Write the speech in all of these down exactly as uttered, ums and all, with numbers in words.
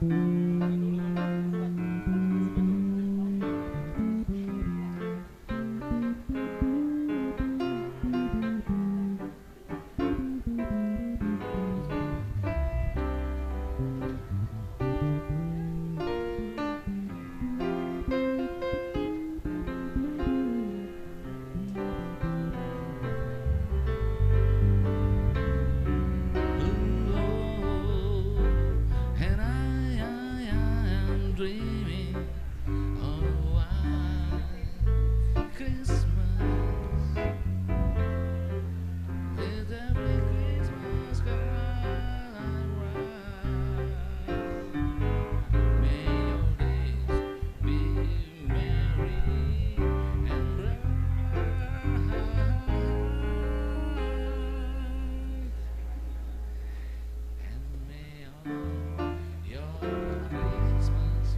And I, I, I am dreaming of a white Christmas. With every Christmas card I write, may your days be merry and bright. And may all your Christmas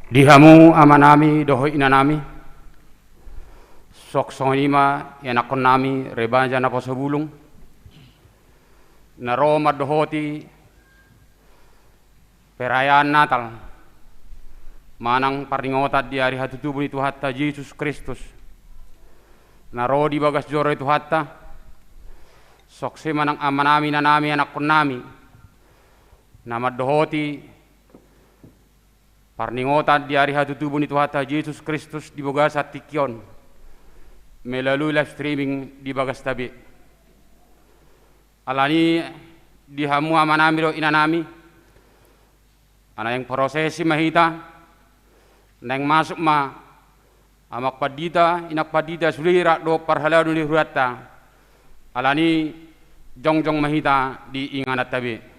Di hamu amanami dohot inanami, songon i ma ianakkonnami Rebaja Naposobulung, na ro mandohoti perayaan Natal manang parningotan di ari hatutubu ni Tuhanta Jesus Kristus, na ro di bagas joro ni Tuhanta, songon i ma nang amanami, inanami, ianakkonnami, na mandohoti parningotan di ari hatutubu ni Tuhanta Jesus Kristus di bagasan tingki on melalui live streaming di bagasta be. Alani di hamu amanami dohot inanami, naeng prosesi ma hita, naeng masuk ma amang pandita, inang pandita, sude rap dohot parhalado ni hurianta. Alani jongjong ma hita di ingananta be.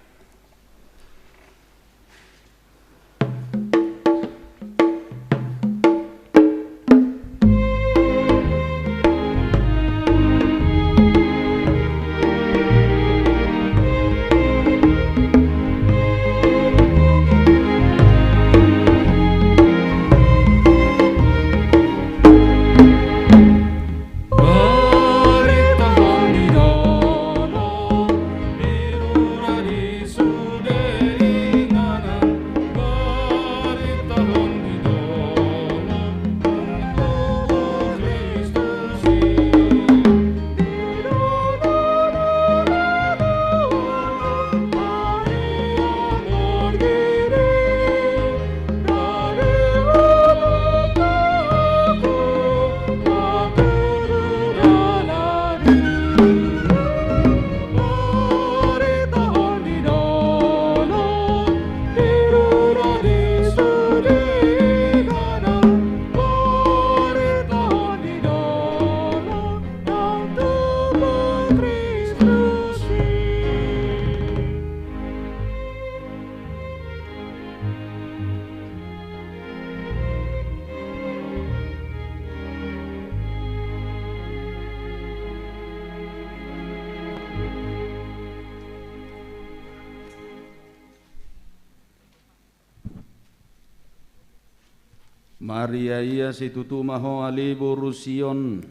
Maria ia situtu ma ho ale boru Sion.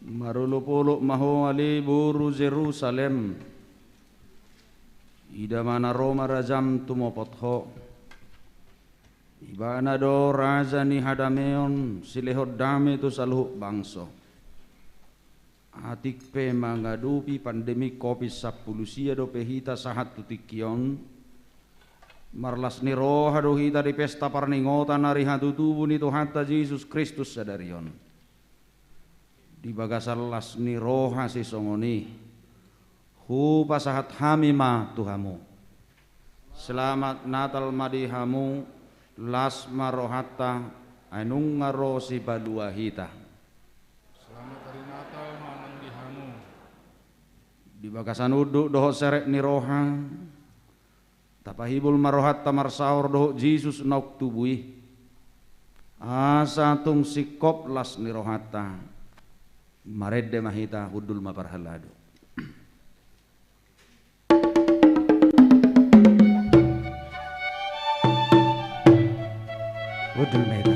Marolopolop ma ho ale boru Jerusalem. Ida ma na ro ma rajam tumopot ho. Ibana do raja ni hadameon, silehon dame tu saluhut bangso. Atik pe mangadopi pandemi covid sampulu sia dope hita sahat tu tingki on, marlas ni roha do hita di pesta parningotan ari hatutubu ni Tuhanta Jesus Kristus sadari on. Di bagasan las ni roha sisongon i, hupasahat hami ma tu hamu. Selamat Natal ma di hamu, las ma rohanta, ai nunga ro sipalua hita. Selamat hari Natal ma nang di hamu. Di bagasan unduk dohot serep ni roha, tapahibul ma rohanta marsaor dohot Jesus naung tubu i. Asa tung singkop las ni rohanta. Marende ma hita, hundul ma parhalado. Hundul ma hita.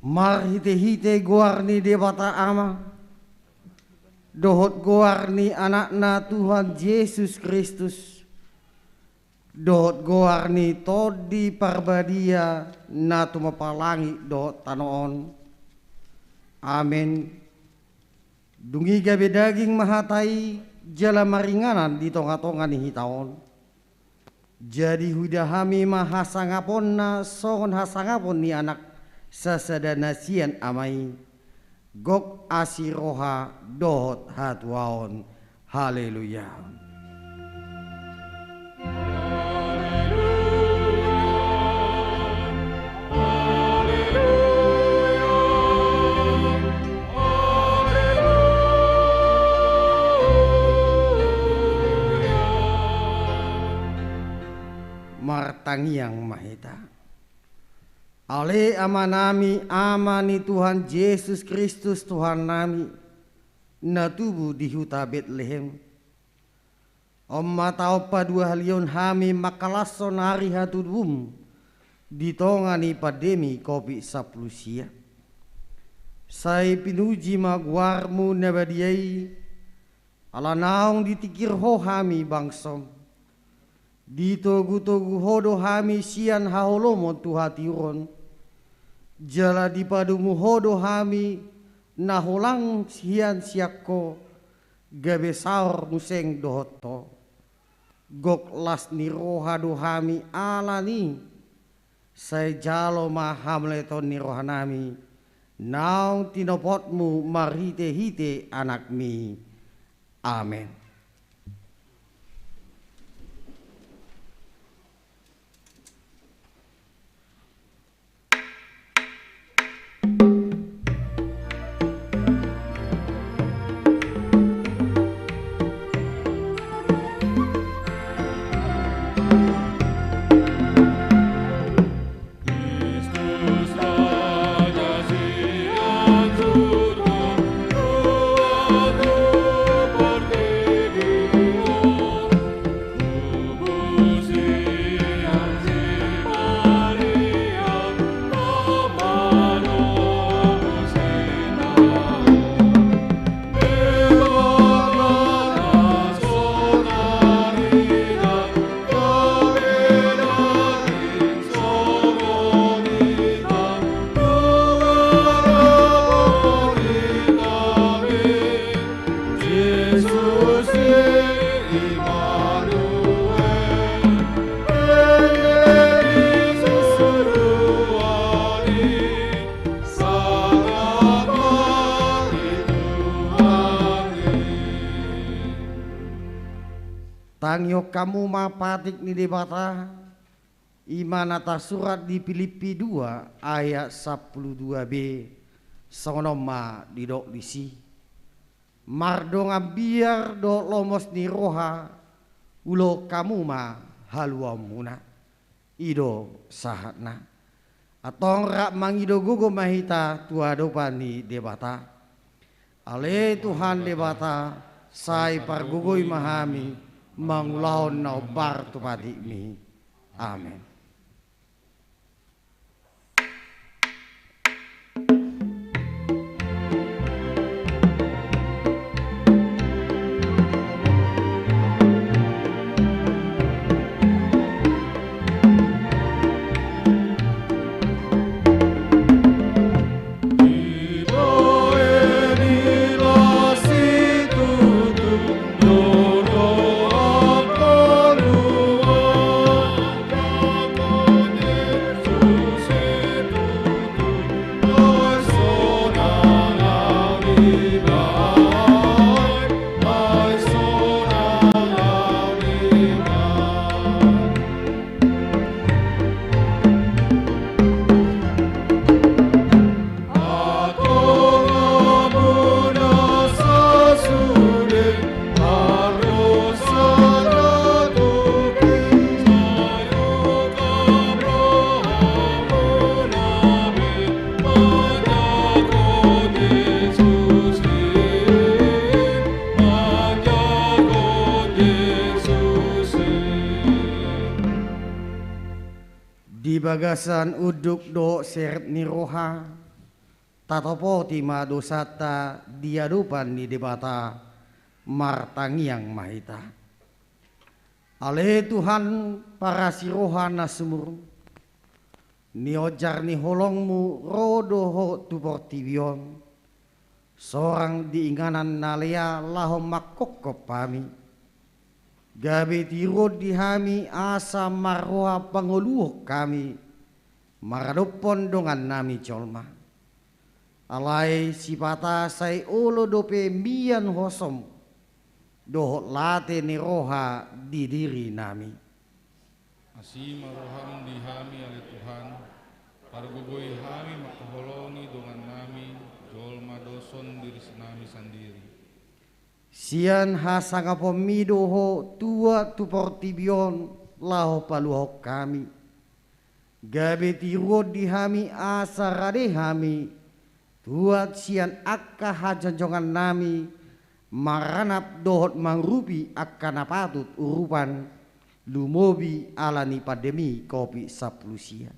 Marhitehite goar ni Debata Ama dohot goar ni Anakna Tuhan Jesus Kristus, dohot goar ni Tondi Parbadia na tumompa langit dohot tano on. Amen. Dung i gabe daging ma hata i jala maringanan di tongatonga ni hita on. Jadi huida hami ma hasangaponna songon hasangapon ni Anak sasada na sian Ama i, gok asi roha dohot hatuaon. Haleluya. Martangiang ma hita. Ale Amanami, Ama ni Tuhan Jesus Kristus Tuhannami, na tubu di huta Betlehem. On ma taon paduahalihon hami mangkalashon ari hatutubum di tonga ni pandemi Covid sampulu sia. Sai pinuji ma goarmu na badia i, ala naung ditingkir ho hami bangsom. Ditogutogu ho do hami sian haholomon tu hatiuron, jala dipadomu ho do hami na holang hian sian ho, gabe saor muse dohot ho. Gok las ni roha do hami alani, sai jalo ma hamauliateon ni rohanami naung tinopotmu marhitehite Anakmi. Amen. Tangihon hamu ma patik ni Debata, i ma na tarsurat di Pilippi dua ayat sampulu dua b, songon on ma didok disi. Mardongan biar dohot lomos ni roha, ulaon hamu ma haluaonmuna. I do sahatna. Antong rap mangido gogo ma hita tu adopan ni Debata. Ale Tuhan Debata, sai pargogoi ma hami mangulahon na hombar tu patikmi. Amen. Di bagasan unduk dohot serep ni roha, tatopoti ma dosanta di adopan ni Debata, martangiang ma hita. Ale Tuhan, parasi roha na sumurung, nionjar ni holongmu ro do Ho tu portibi on. Sorang di inganan na lea laho manghophop hami, gabe tiruon di hami asa marroha pangoluhon hami maradophon dongannami jolma. Alai sipata sai olo dope mian hosom dohot late ni roha di dirinami. Asi ma roham di hami, ale Tuhan, pargogoi hami manghaholongi dongannami jolma doson dirinami sandiri. Sian hasangaponmi do Ho tuat tu portibi on laho paluahon hami, gabe tiruon di hami asa rade hami tuat sian angka hajongjongannami maranap dohot mangurupi angka na patut urupan, lumobi ala ni pandemi Covid sampulu sia.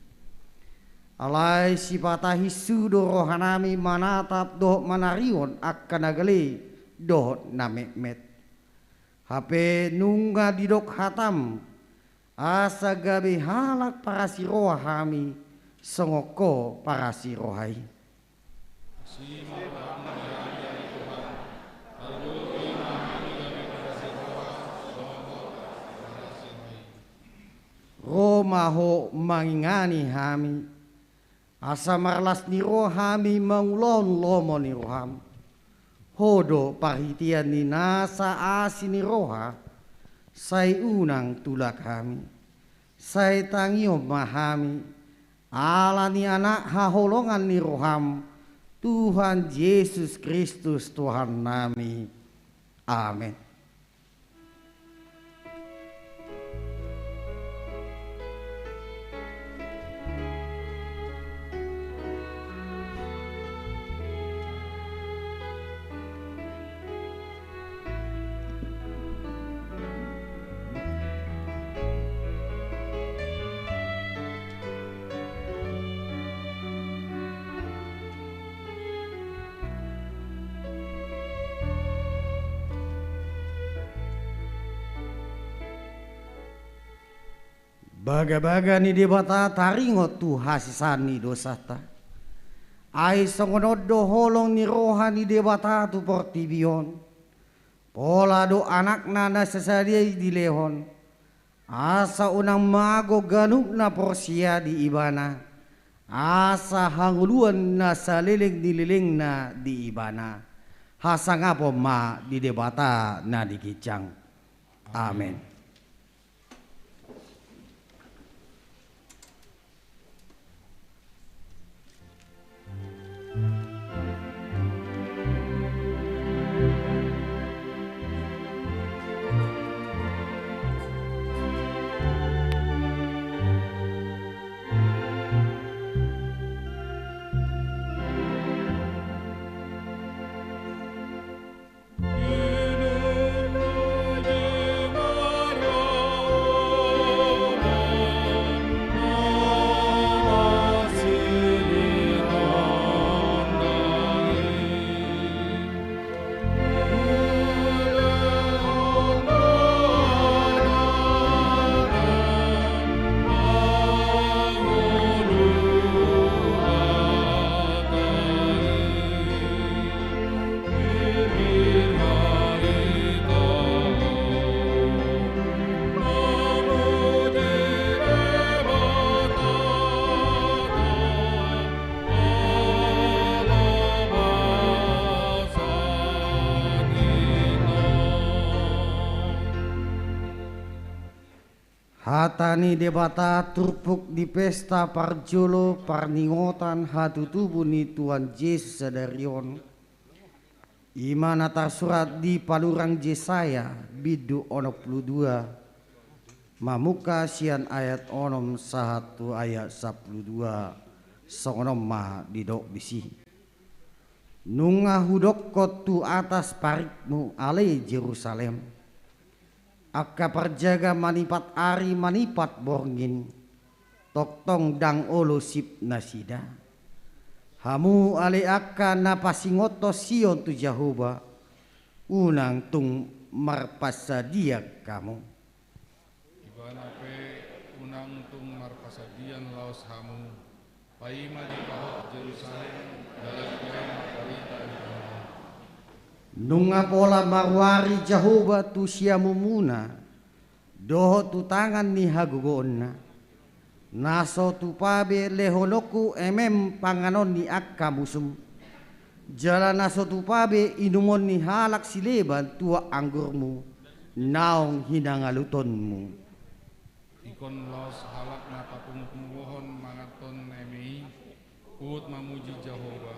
Alai sipata hinsu do rohanami manatap dohot manarihon angka na gale dohot na metmet. Hape nunga didok hatam, asa gabe halak parasi roha hami, songon Ho parasi roha i. Ro ma Ho mangingani hami, asa marlas ni roha hami mangulahon lomo ni roham. Ho do parhitean ni nasa asi ni roha, sai unang tulak hami, sai tangihon ma hami, ala ni Anak haholongan ni roham, Tuhan Jesus Kristus Tuhannami. Amen. Bagabaga ni Debata taringot tu hasesaan ni dosanta. Ai songon on do holong ni roha ni Debata tu portibi on. Pola do Anakna na sasadia i dilehon, asa unang mago ganup na porsea di Ibana, asa hangoluan na saleleng ni lelengna di Ibana. Hasangapon ma di Debata na di ginjang. Amen. Hata ni Debata turpuk di pesta parjolo parningotan hatutubu ni Tuhan Jesus sadari on. I ma na tarsurat di Panurirang Jesaya, bindu onom pulu dua, mamungka sian ayat onom sahat tu ayat sampulu dua, songon on ma didok disi. Nunga hudokkon tu atas paritmu, ale Jerusalem, angka parjaga manipat ari manipat borngin, tongtong ndang olo sip nasida. Hamu ale angka na pasingothon Sion tu Jahowa, unang tung marpansadian hamu. Sandian laos hamu, paima dipahot Jerusalem, jala dibaen ma barita ni hamu. Nunga pola maruari Jahowa tu siamumuna, dohot tu tangan ni hagogoonna, na so tupa be lehononku emem panganon ni angka musum, jala na so tupa be inumon ni halak sileban tuak anggurmu, naung hinangalutonmu. Ingkon laos halak na papungupunguhon manganhon eme i, huhut mamuji Jahowa,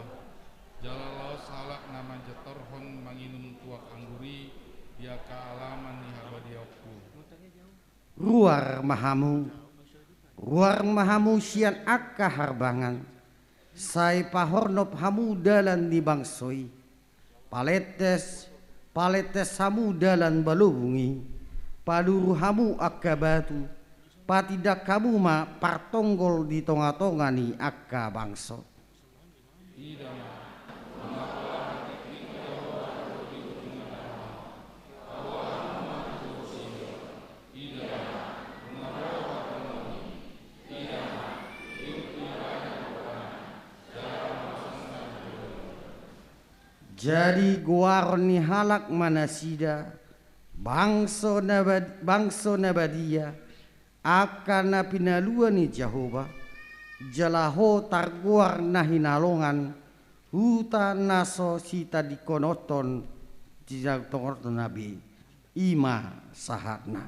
jala laos halak na manjantorhon manginum tuak anggur i di angka alaman ni habadiaonku. Ruar ma hamu, ruar ma hamu sian angka harbangan, sai pahornop hamu dalan ni bangso i. Palentes, palentes hamu dalan balobung i, paluru hamu angka batu, patindak hamu ma partonggol di tongatonga ni angka bangso. Ida ma, jadi goaron ni halak ma nasida, bangso na bad-, bangso na badia, angka na pinalua ni Jahowa, jala ho targoar na hinalongan, huta na so sitadingkononhon, sitadingkononhon na be, i ma sahatna.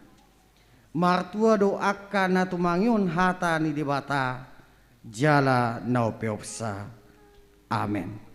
Martua do angka na tumangihon hata ni Debata, jala na umpeopsa. Amen.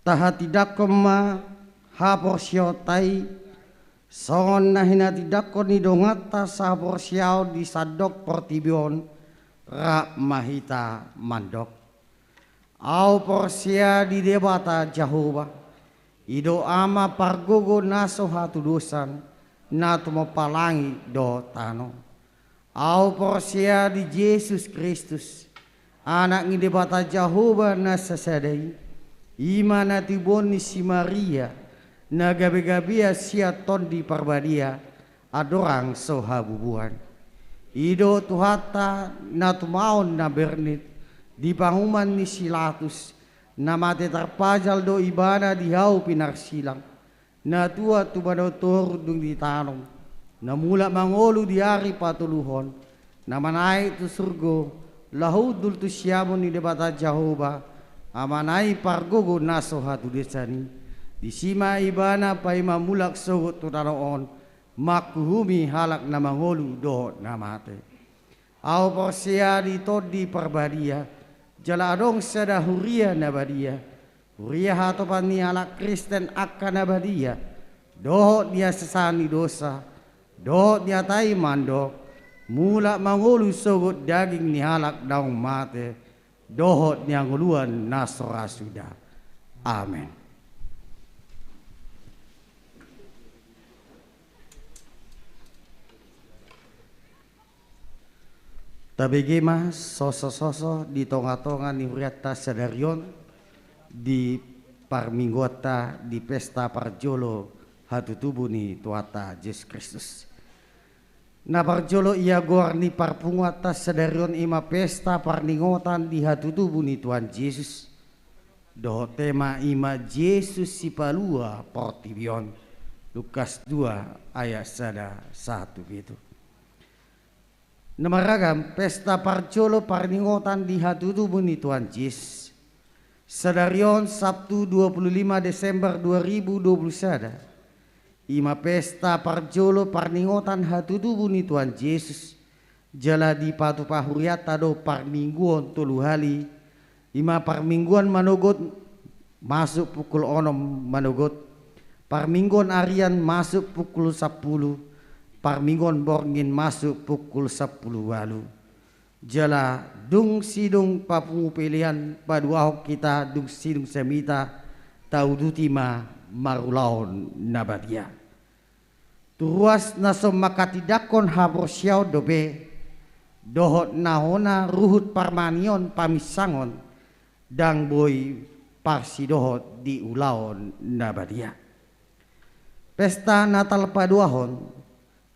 Tahatindangkon ma haporseaonta i, songon na hinatindangkon ni donganta sahaporseaon di sandok portibi on, rap ma hita mandok. Ahu porsea di Debata Jahowa, i do Ama pargogo na so hatudosan, na tumompa langit dohot tano. Ahu porsea di Jesus Kristus, Anak ni Debata Jahowa na sasada i, i ma na tinodohon ni si Maria, na gabegabean sian Tondi Parbadia, andorang so habubuhan. I do Tuhanta na tumaon na bernit, di panguhuman ni si Latus, na mate tarpajal do Ibana di hau pinarsilang, na tuat tu banua toru dung ditanom, na mulak mangolu di ari patoluhon, na manaek tu surgo, laho hundul tu siamun ni Debata Jahowa, Amana i pargogo na so hatudosan i, disi ma Ibana paima mulak sogot tu tano on, manghuhumi halak na mangolu dohot na mate. Ahu porsea di Tondi Parbadia, jala adong sada huria na badia, huria hatopan ni halak Kristen angka na badia, dohot di hasesaan ni dosa, dohot di hata i mandok, mulak mangolu sogot daging ni halak naung mate, dohot ni hangoluan na so ra suda. Amen. Tabege ma sosososo di tongatonga ni hurianta sadari on di parmingguanta di pesta parjolo hatutubu ni Tuhanta Jesus Kristus. Na parjolo ia goar ni parpunguanta sadari on i ma pesta parningotan di hatutubu ni Tuhan Jesus. Dohot tema i ma Jesus Sipalua portibi on. Lukas dua ayat sada sahat tu pitu. Na marragam, pesta parjolo parningotan di hatutubu ni Tuhan Jesus. Sadari on Sabtu dua puluh lima Desember dua ribu dua puluh sada, i ma pesta parjolo parningotan hatutubu ni Tuhan Jesus. Jala dipatupa hurianta do parmingguon tolu hali, i ma parmingguon manogot masuk pukul onom manogot, parmingguon arian masuk pukul sampulu, parmingguon borngin masuk pukul sampulu ualu. Jala dung sidung papungu pelean paduahon hita, dung sidung jamita, tauduti ma marulaon na badia. Tu ruas na so manghatindanghon haporseaon dope, dohot na hona ruhut parmanion paminsangon, ndang boi parsidohot di ulaon na badia. Pesta Natal paduahon,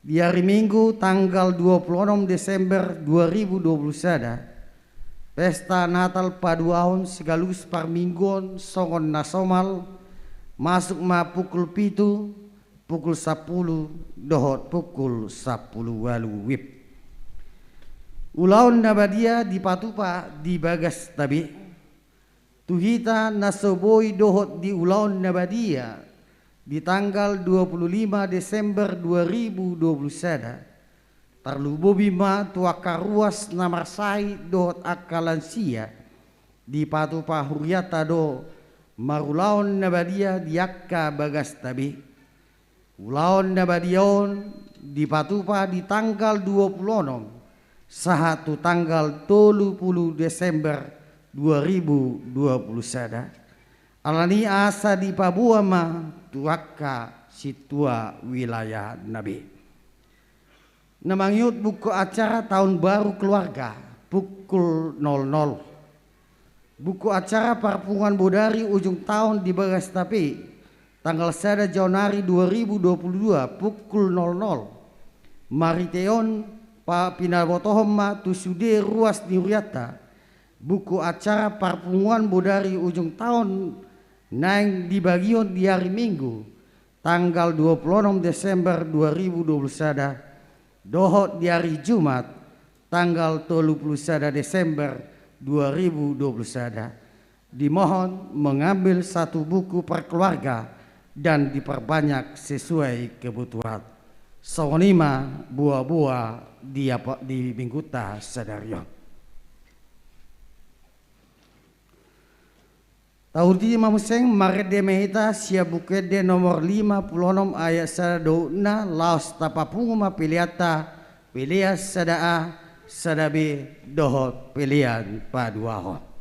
di ari Minggu tanggal dua puluh onom Desember dua ribu dua puluh sada, pesta Natal paduahon sekaligus parmingguon songon na somal, masuk ma pukul pitu, pukul sampulu, dohot pukul sampulu ualu wib. Ulaon na badia dipatupa di bagasta be. Tu hita na so boi dohot di ulaon na badia di tanggal dua puluh lima Desember dua ribu dua puluh sada, tarlumobi ma tu angka ruas na marsahit dohot angka lansia, dipatupa hurianta do marulaon na badia di angka bagasta be. Ulaon na badia on dipatupa di tanggal dua puluh onom sahat tu tanggal tolu puluh Desember dua ribu dua puluh sada. Alani asa dipaboa ma tu angka sintua wilayana be. Na mangihut buku acara tahun baru keluarga, pukul nol nol. Buku acara parpunguan bodari ujung tahun di bagasta be, tanggal sada Januari dua ribu dua puluh dua, pukul nol nol. Marhite on, pa-, pinabotohon ma tu sude ruas ni hurianta buku acara parpunguan bodari ujung tahun naeng dibagihon di ari Minggu, tanggal dua puluh onom Desember dua ribu dua puluh sada, dohot di ari Jumat, tanggal tolu puluh sada Desember dua ribu dua puluh sada. Dimohon mengambil satu buku per keluarga dan diperbanyak sesuai kebutuhan. Songon i ma boaboa di apa-, di Minggunta sadari on. Tauduti ma muse, marende ma hita sian Buku Ende nomor lima puluh onom ayat sada dohot na, laos tapapungu ma peleanta, pelean sada A, sada B, dohot pelean paduahon.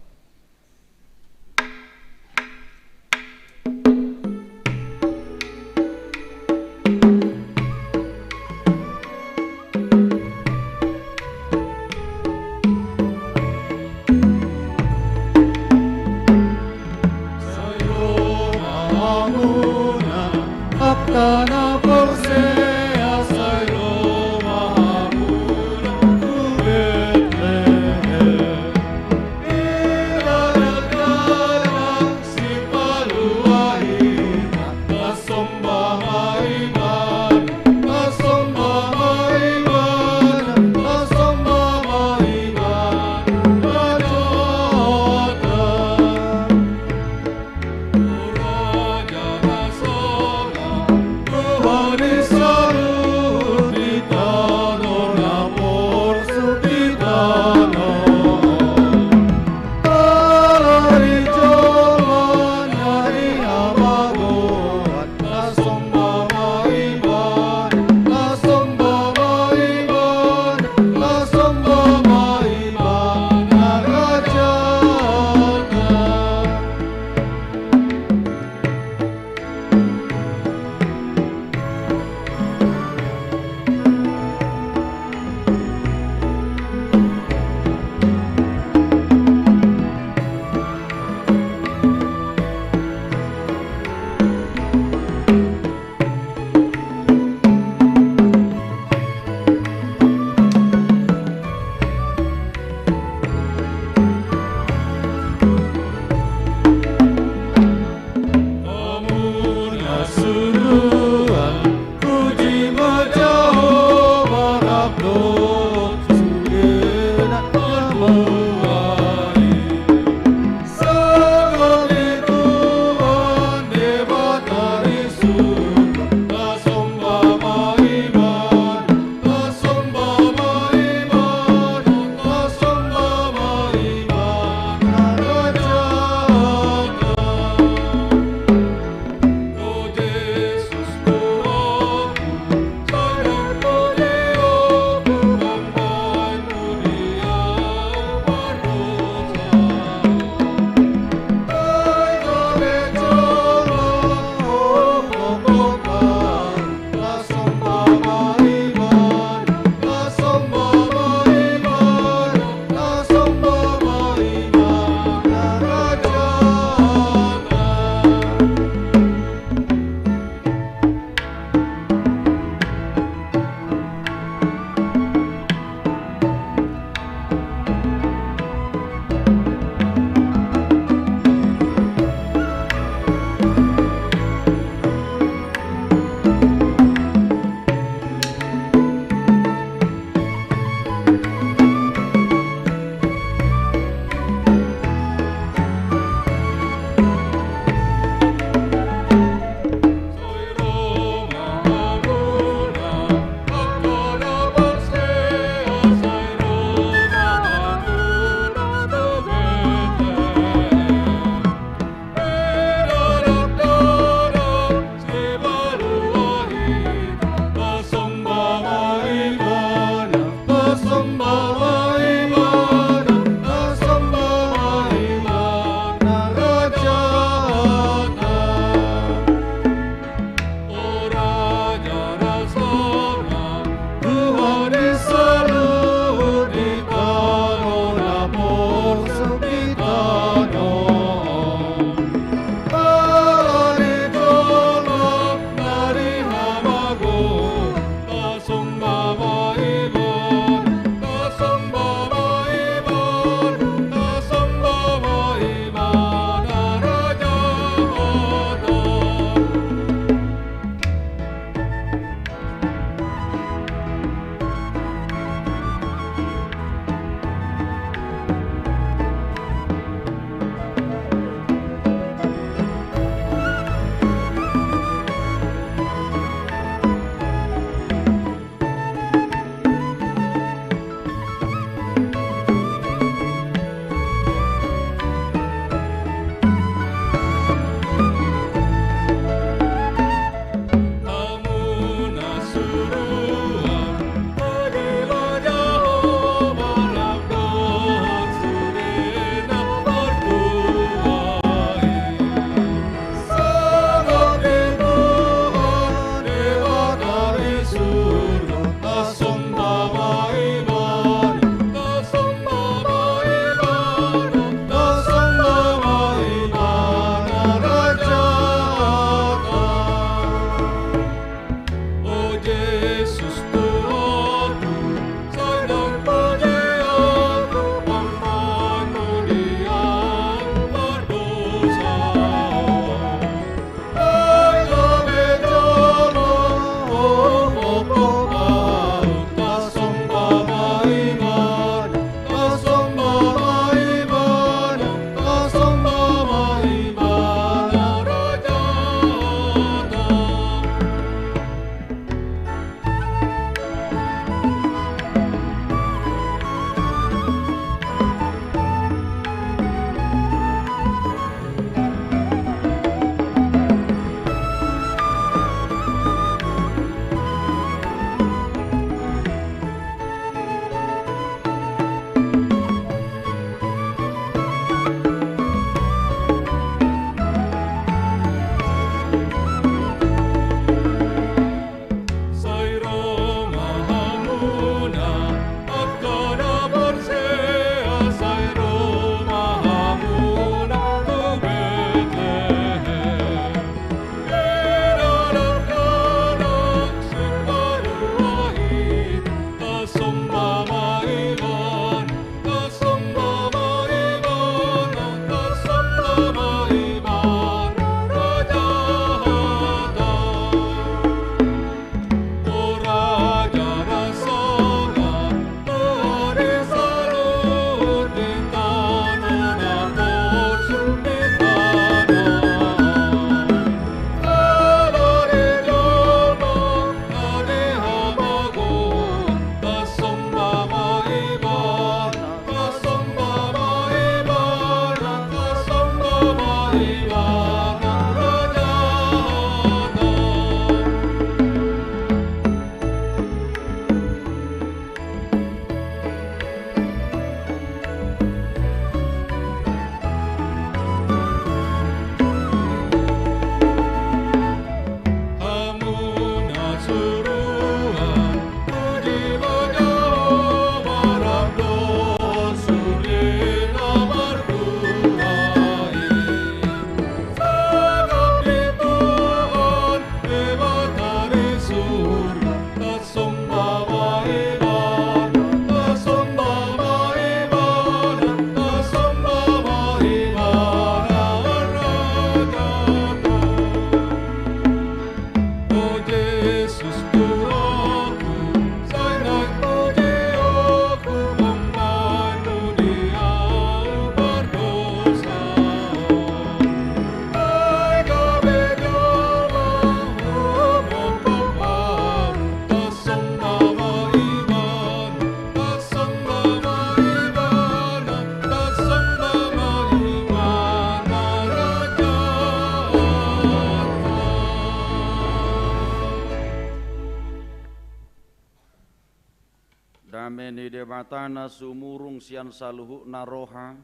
Dame ni Debata na sumurung sian saluhutna roha,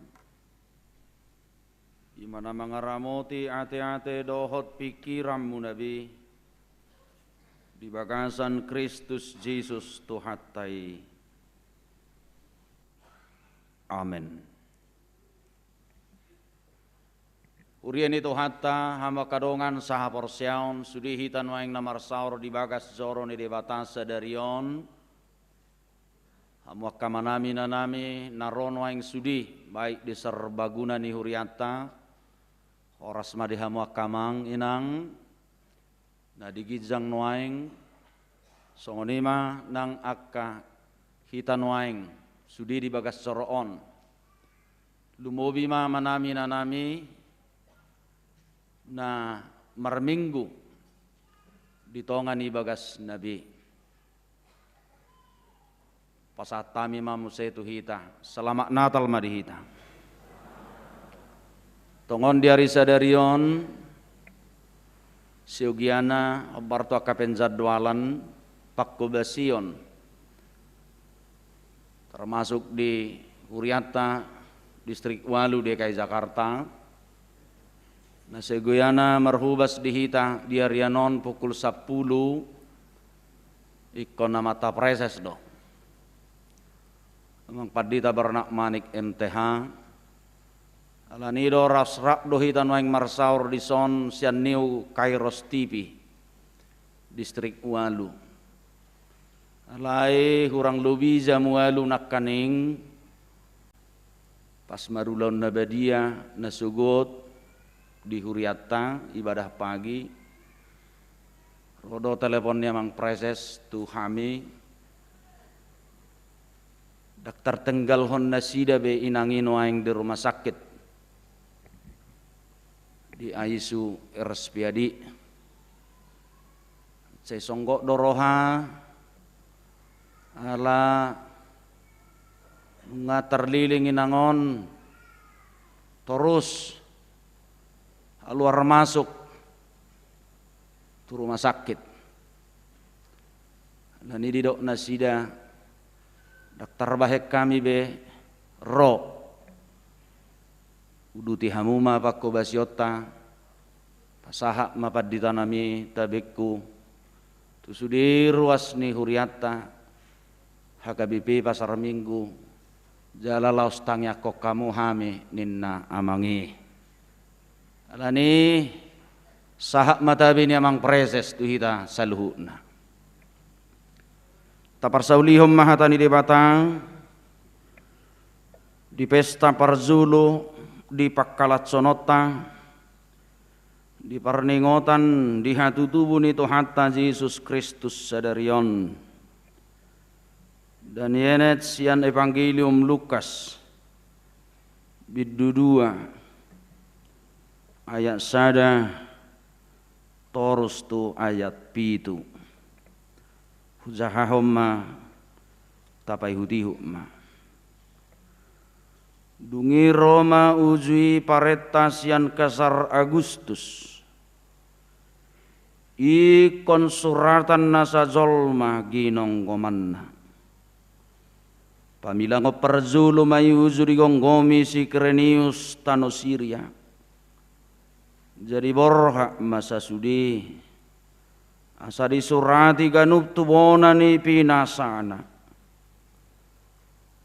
i ma na mangaramoti ateate dohot pingkiranmuna be, di bagasan Kristus Jesus Tuhanta i. Amen. Huria ni Tuhanta, hamu angka dongan sahaporseaon, sude hita nuaeng na marsaor di bagas joro ni Debata sadari on, hamu angka amanami, inanami na ro nuaeng sude, baik di serbaguna ni hurianta, horas ma di hamu angka amang inang, na di ginjang nuaeng, songon i ma nang angka hita nuaeng sude di bagas joro on. Lumobi ma amanami, inanami na marminggu di tonga ni bagasna be. Pasahat hami ma muse tu hita, selamat Natal ma di hita. Tongon di ari sadari on, seogiana hombar tu angka penjadwalan pangkobasion, termasuk di hurianta Distrik Ualu D K I Jakarta, na seogiana marhobas di hita di arian on pukul sampulu, ingkon amanta praeses do, Amang Pandita Bernard Manik M T H. Alani do rap-rap do hita nuaeng marsaor dison sian New Kairos T V Distrik Ualu. Alai hurang lobi jam ualu nangkaning, pas ma ulaon na badia na sogot di hurianta ibadah pagi, ro do telepon ni amang praeses tu hami, ndang tartenggalhon nasida be inang i nuaeng di rumah sakit, di I C U R S P A D. Sai songgot do roha, ala nunga tarliling inang on torus haluar masuk tu rumah sakit. Alani i didok nasida, ndang tarbahen hami be ro. Uduti hamu ma pangkobasionta, pasahat ma panditanami tabengku tu sude ruas ni hurianta, H K B P Pasar Minggu, jala laos tangiangkon hamu hami, ninna amang i. Alani i, sahat ma tabi ni amang praeses tu hita saluhutna. Taparsaulihon ma hata ni Debata di pesta parjolo di pangkalashononta, di parningotan di hatutubu ni Tuhanta Jesus Kristus sadari on. Dienet sian Evangelium Lukas, bindu dua, ayat sada torus tu ayat pitu. Hujahahon ma, tapaihutihut ma. Dung i ro ma uju i parenta sian Kaisar Agustus, ingkon suratan nasa jolma ginonggomanna. Paminangon parjolo ma i uju digomgomi si Kirenius tano Siria. Jadi borhat ma sasude, asa disurati ganup tu bona ni pinasana.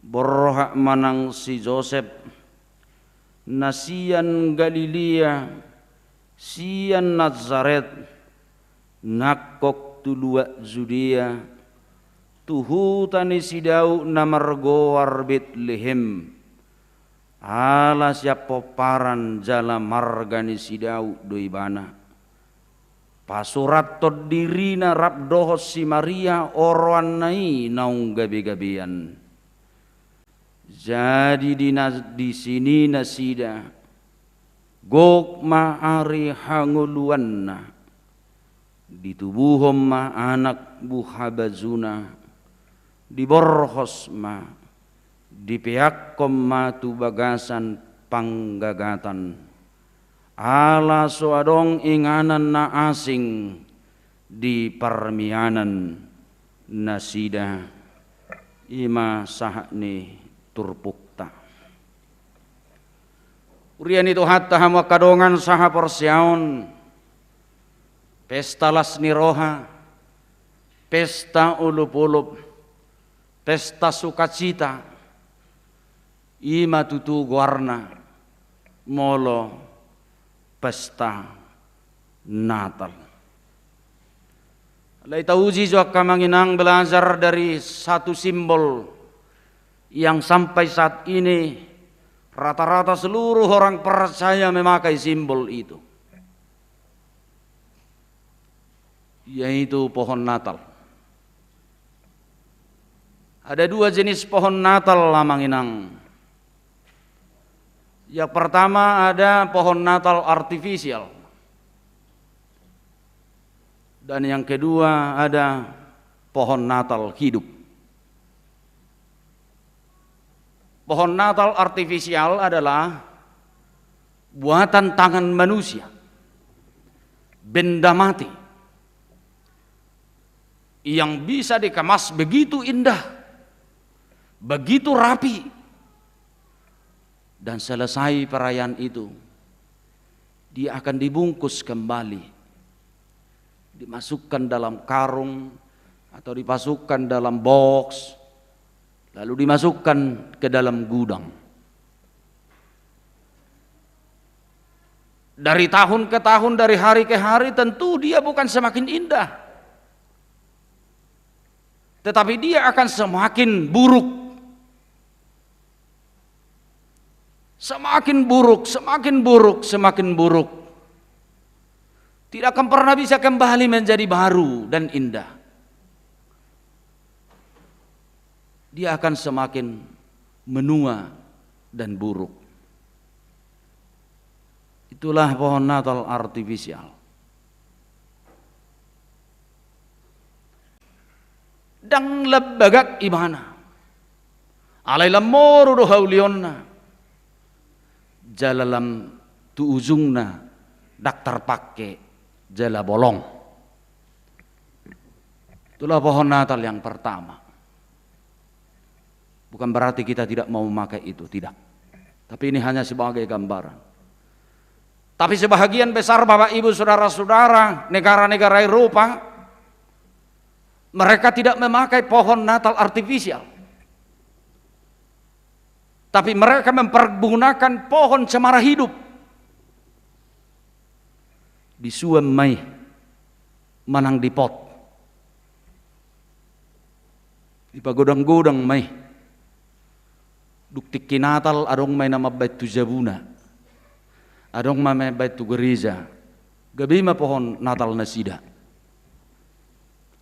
Borhat ma nang si Josep, na sian Galilea, sian Nasaret, nangkok tu luat Judea, tu huta ni si Daud na margoar Betlehem. Ala sian pomparan jala marga ni si Daud do ibana. Pasurathon dirina rap dohot si Maria oroanna i naung gabegabean. Jadi di na-, disini nasida, gok ma ari hangoluanna, ditubuhon ma anak buhabajuna, diborhos ma, dipeakkon ma tu bagasan panggagatan. Ala so adong inganan na asing di parmianan nasida. I ma sahat ni turpukta. Huria ni Tuhanta, hamu angka dongan sahaporseaon, pesta las ni roha, pesta olopolop, pesta sukacita, i ma tutu goarna molo pesta Natal. Alai tauji jo angka amang inang, belajar dari satu simbol yang sampai saat ini rata-rata seluruh orang percaya memakai simbol itu, yaitu pohon Natal. Ada dua jenis pohon Natal, amang inang. Yang pertama ada pohon Natal artifisial. Dan yang kedua ada pohon Natal hidup. Pohon Natal artifisial adalah buatan tangan manusia, benda mati, yang bisa dikemas begitu indah, begitu rapi, dan selesai perayaan itu, dia akan dibungkus kembali, dimasukkan dalam karung atau dimasukkan dalam box, lalu dimasukkan ke dalam gudang. Dari tahun ke tahun, dari hari ke hari, tentu dia bukan semakin indah, tetapi dia akan semakin buruk. Semakin buruk, semakin buruk, semakin buruk. Tidak akan pernah bisa kembali menjadi baru dan indah. Dia akan semakin menua dan buruk. Itulah pohon Natal artifisial. Ndang lam bagak ibana. Alai lam moru do haulionna. Jala lam tu ujungna ndang tarpangke jala bolong. Itulah pohon Natal yang pertama. Bukan berarti kita tidak mau memakai itu, tidak. Tapi ini hanya sebagai gambaran. Tapi sebahagian besar Bapak Ibu Saudara-saudara negara-negara Eropa, mereka tidak memakai pohon Natal artifisial. Tapi mereka mempergunakan pohon cemara hidup. Disuan ma i manang dipot. Dipagodang-godang ma i. Dung tingki Natal adong ma i na mambahen tu jabuna. Adong ma i mambahen tu gereja. Gabe ma pohon Natal nasida.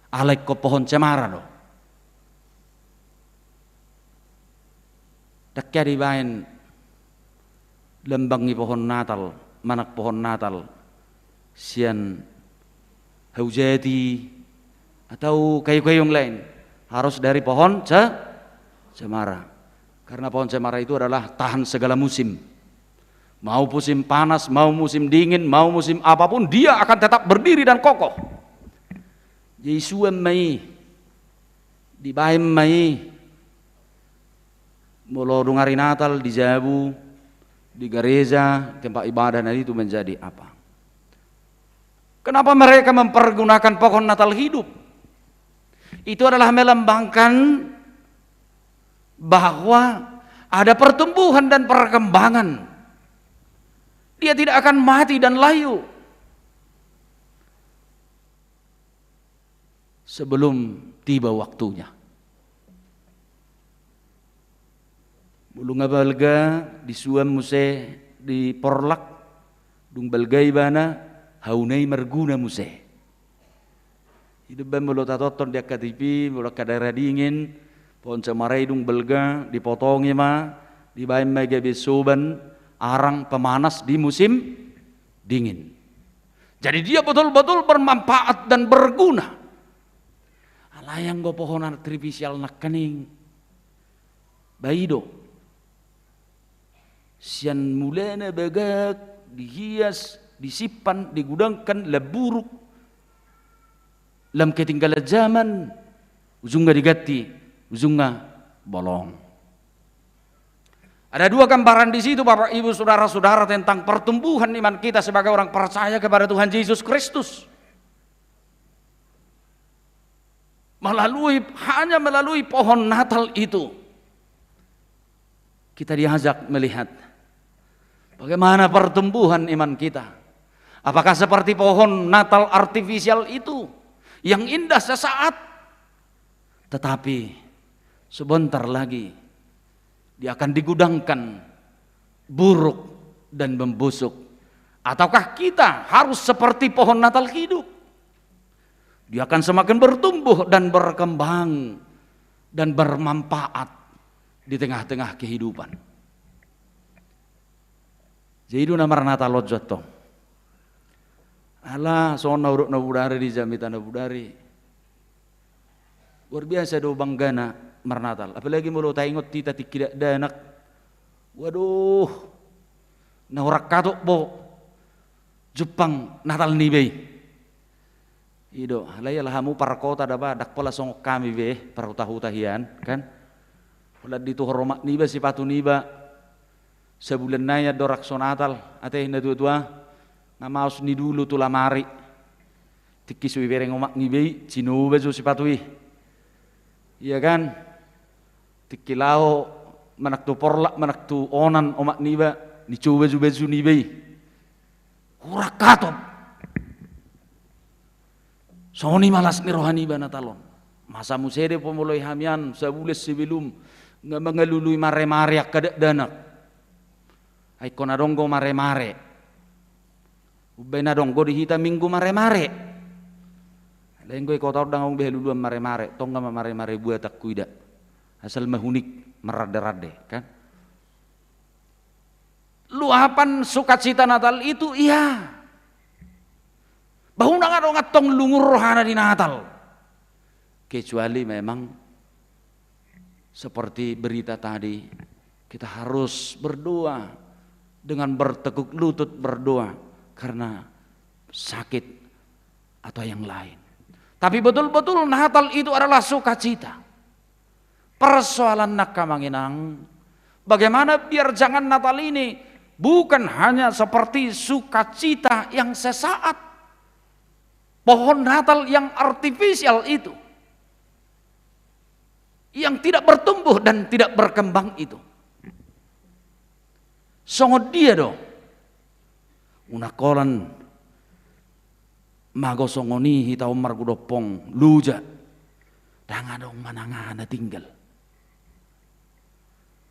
Alai ingkon pohon cemara do. Ndang hea dibahen lambang ni pohon Natal, manang pohon Natal sian hau jati atau kayu-kayu yang lain. Harus dari pohon ce-, cemara. Karena pohon cemara itu adalah tahan segala musim. Mau musim panas, mau musim dingin, mau musim apapun, dia akan tetap berdiri dan kokoh. Jadi disuan ma i, dibahen ma i. Molo dung ari Natal di jabu, di gereja, tempat ibadah, nah itu menjadi apa? Kenapa mereka mempergunakan pohon Natal hidup? Itu adalah melambangkan bahwa ada pertumbuhan dan perkembangan. Dia tidak akan mati dan layu sebelum tiba waktunya. Molo nunga balga, disuan muse di porlak, dung balga ibana, hauna i marguna muse. I do umbahen molo tatonton di angka T V, molo angka daerah dingin, pohon cemara i dung balga, dipotongi ma, dibahen ma i gabe soban, arang pemanas di musim dingin. Jadi dia betul-betul bermanfaat dan berguna. Alai anggo pohon artifisial nangkaning, ba i do. Sian mulana bagak, dihias, disimpan, digudangkan, lam buruk, lam ketinggalan zaman, ujungna diganti, ujungna bolong. Ada dua gambaran di situ, Bapak, Ibu, saudara-saudara, tentang pertumbuhan iman kita sebagai orang percaya kepada Tuhan Yesus Kristus. Melalui, hanya melalui pohon Natal itu, kita diajak melihat bagaimana pertumbuhan iman kita. Apakah seperti pohon Natal artifisial itu yang indah sesaat, tetapi sebentar lagi dia akan digudangkan, buruk dan membusuk? Ataukah kita harus seperti pohon Natal hidup? Dia akan semakin bertumbuh dan berkembang dan bermanfaat di tengah-tengah kehidupan. Jadi, i do na marnatal on jo antong. Ala songon na hudok na bodari di jamita na bodari, luar biasa do banggana marnatal. Apalagi molo taingot hita tingki dakdanak, waduh, na hurang hatop bo jumpang Natal niba i. I do, alai ala hamu parkota da ba, ndang pola songon hami be parhutahuta hian, kan? Pola dituhor omak niba sipatu niba, sabulan nai andorang so Natal, ate natuatua, nga maos ni dulu tu lamari. Tingki so ibereng omak niba i, sinoba jo sipatu i. Iya kan? Tingki laho manang tu porlak manang tu onan omak niba, nicoba jo baju niba i. Hurang hatop. Songon i ma las ni roha niba Natal on. Masa muse do pe molo i hami an sabulan sebelum nga mangalului maremare angka dakdanak. Ai ingkon adong do maremare. Umbahen adong do di hita Minggu maremare. Alai anggo i kota on ndang adong be haluluan maremare, tonga ma maremare buatan huida. Asal mahunik marande-rande, kan? Luapan sukacita Natal itu, iya. Ba unang adong antong lungun rohana di Natal. Kecuali memang seperti berita tadi, kita harus berdoa dengan bertekuk lutut berdoa karena sakit atau yang lain. Tapi betul-betul Natal itu adalah sukacita. Persoalan angka amang inang, bagaimana biar jangan Natal ini bukan hanya seperti sukacita yang sesaat, pohon Natal yang artifisial itu, yang tidak bertumbuh dan tidak berkembang itu. Songon dia do? Unang holan mago songon i hita on margodompong loja. Ndang adong manang aha na tinggal.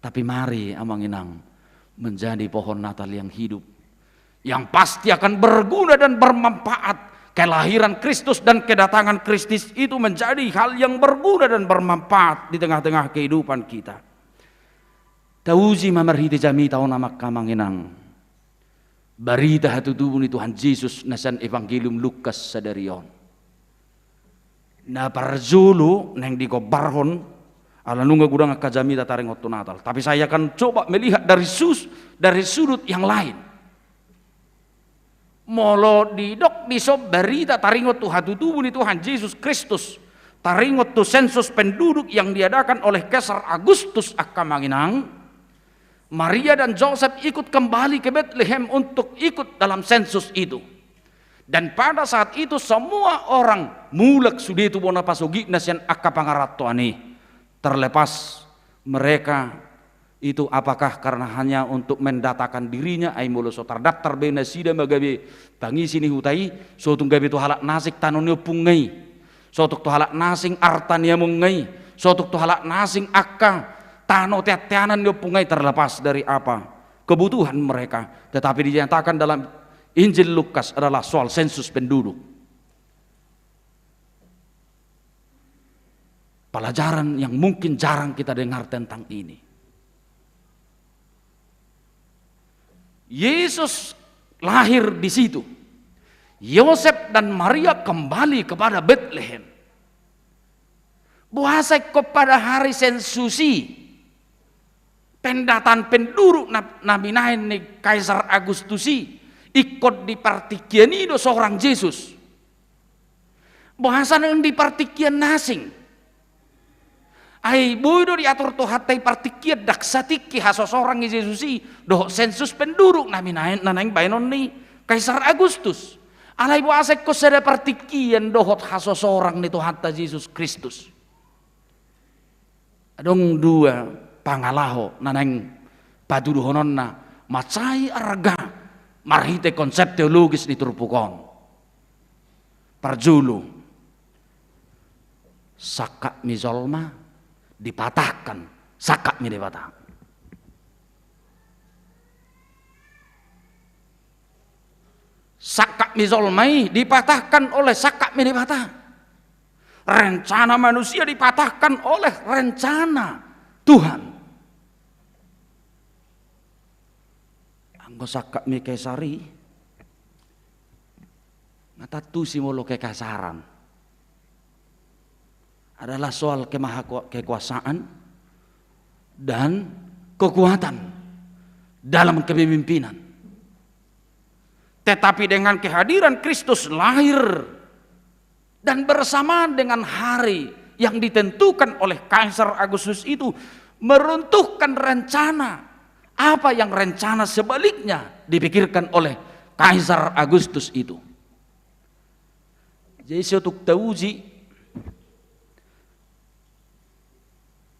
Tapi mari amang inang menjadi pohon Natal yang hidup, yang pasti akan berguna dan bermanfaat. Kelahiran Kristus dan kedatangan Kristus itu menjadi hal yang berguna dan bermanfaat di tengah-tengah kehidupan kita. Tauji ma marhite jamita on angka amang inang barita hatutubu ni Tuhan Jesus na sian Evangelium Lukas sadari on. Na parjolo naeng digombarhon, ala nunga godang angka jamita taringot tu Natal. Tapi saya akan coba melihat dari sus-, dari sudut yang lain. Molo didok dison barita taringot tu hatutubu ni Tuhan Jesus Kristus, taringot tu sensus penduduk yang diadakan oleh Kaisar Agustus angka amang inang, Maria dan Joseph ikut kembali ke Betlehem untuk ikut dalam sensus itu. Dan pada saat itu semua orang mulak sude tu bona pasogitna sian angka pangarantoan i, terlepas mereka itu apakah karena hanya untuk mendatakan dirinya, ai molo so tardaftar be nasida ma gabe pangisi ni huta i, so tung gabe tu halak na asing tano ni ompungnai, so tung tu halak na asing arta ni amongna i, so tung tu halak na asing angka tano teanteanan ni ompungnai, terlepas dari apa kebutuhan mereka. Tetapi dinyatakan dalam Injil Lukas adalah soal sensus penduduk. Pelajaran yang mungkin jarang kita dengar tentang ini. Yesus lahir di situ. Yosef dan Maria kembali kepada Betlehem. Boasa ingkon pada hari sensus i, pendataan penduduk na, na binahen ni Kaisar Agustus i, ingkon di partingkian i do sorang Jesus? Boasa naeng di partingkian na asing? Ai boi do diatur Tuhanta i partingkian, ndang satingki hasosorang ni Jesus i dohot sensus penduduk na naeng baenon ni Kaisar Agustus. Alai boasa ingkon sada partingkian dohot hasosorang ni Tuhanta Jesus Kristus? Adong dua pangalaho na naeng patuduhononna mansai arga marhite konsep teologis di turpuk on. Parjolo, sangkap ni jolma dipatahkan sangkap ni Debata. Sangkap ni jolma i dipatahkan oleh sangkap ni Debata. Rencana manusia dipatahkan oleh rencana Tuhan. Anggo sangkap ni Kaisar i, nga tantu si molo kekaisaran adalah soal kemaha-, kekuasaan dan kekuatan dalam kepemimpinan. Tetapi dengan kehadiran Kristus lahir dan bersamaan dengan hari yang ditentukan oleh Kaisar Agustus itu, meruntuhkan rencana apa yang rencana sebaliknya dipikirkan oleh Kaisar Agustus itu. Jadi, so tung tauji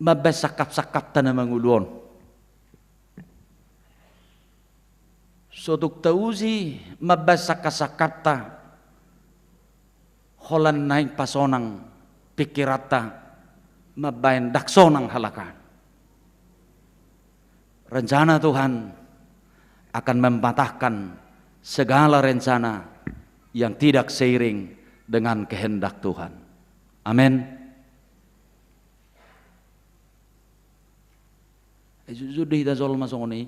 mambaen sangkap-sangkapta na mangolu on. So tung tauji mambaen sangkap-sangkapta holan naeng pasonang pingkiranta mambaen ndang sonang halak an. Rencana Tuhan akan mematahkan segala rencana yang tidak seiring dengan kehendak Tuhan. Amin. Ai jujur do hita jolma songon i.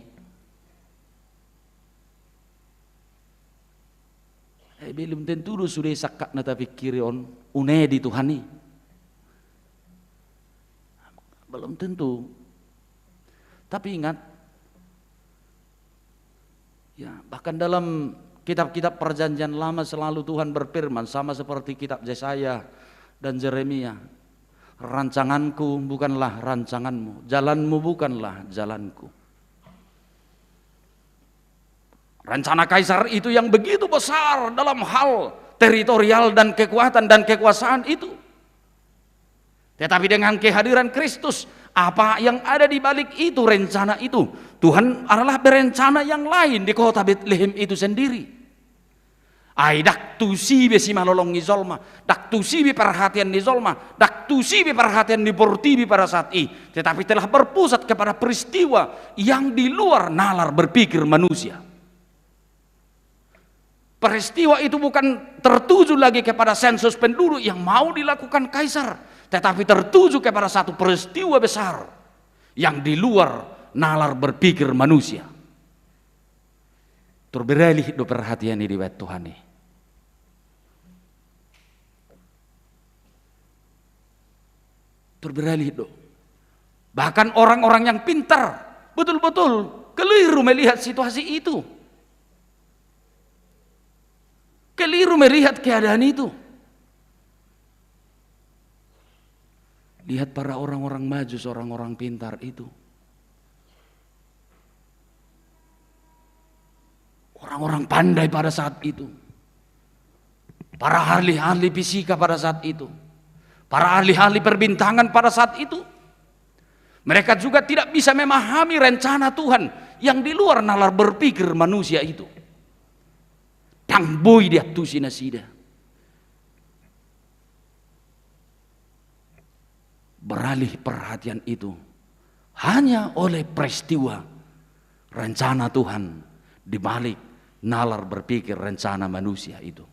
Ai belum tentu do sude sangkap na tapingkiri on une di Tuhan i. Belum tentu. Tapi ingat, ya, bahkan dalam kitab-kitab Perjanjian Lama selalu Tuhan berfirman, sama seperti kitab Yesaya dan Yeremia, "Rancanganku bukanlah rancanganmu, jalanmu bukanlah jalanku." Rencana Kaisar itu yang begitu besar dalam hal teritorial dan kekuatan dan kekuasaan itu. Tetapi dengan kehadiran Kristus, apa yang ada di balik itu, rencana itu, Tuhan adalah berencana yang lain di kota Betlehem itu sendiri. Ai ndang tusi be simalolong ni jolma, ndang tusi be perhatian ni jolma, ndang tusi be perhatian ni portibi pada saat i, tetapi telah berpusat kepada peristiwa yang di luar nalar berpikir manusia. Peristiwa itu bukan tertuju lagi kepada sensus penduduk yang mau dilakukan Kaisar, tetapi tertuju kepada satu peristiwa besar yang di luar nalar berpikir manusia. Tor beralih do perhatian i dibaen Tuhan i. Tor beralih do. Bahkan orang-orang yang pintar betul-betul keliru melihat situasi itu. Keliru melihat keadaan itu. Lihat para orang-orang maju, orang-orang pintar itu. Orang-orang pandai pada saat itu. Para ahli-ahli fisika pada saat itu. Para ahli-ahli perbintangan pada saat itu. Mereka juga tidak bisa memahami rencana Tuhan yang di luar nalar berpikir manusia itu. Ndang boi diantusi nasida. Beralih perhatian itu hanya oleh peristiwa rencana Tuhan di balik nalar berpikir rencana manusia itu.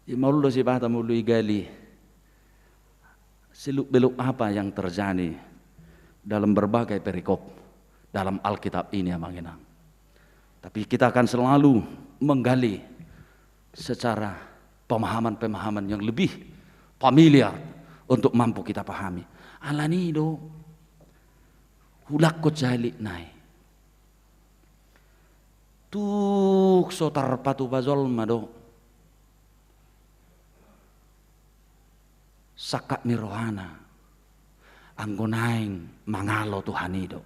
Jadi, molo sipata molo igali seluk-beluk apa yang terjadi dalam berbagai perikop dalam Alkitab ini, Amang Inang. Tapi kita akan selalu menggali secara pemahaman-pemahaman yang lebih familiar untuk mampu kita pahami. Alani do, hulak ko calik nai. Tuk so tarpatupa jolma do. tangkap ni rohana, anggo naeng mangalo Tuhan i do.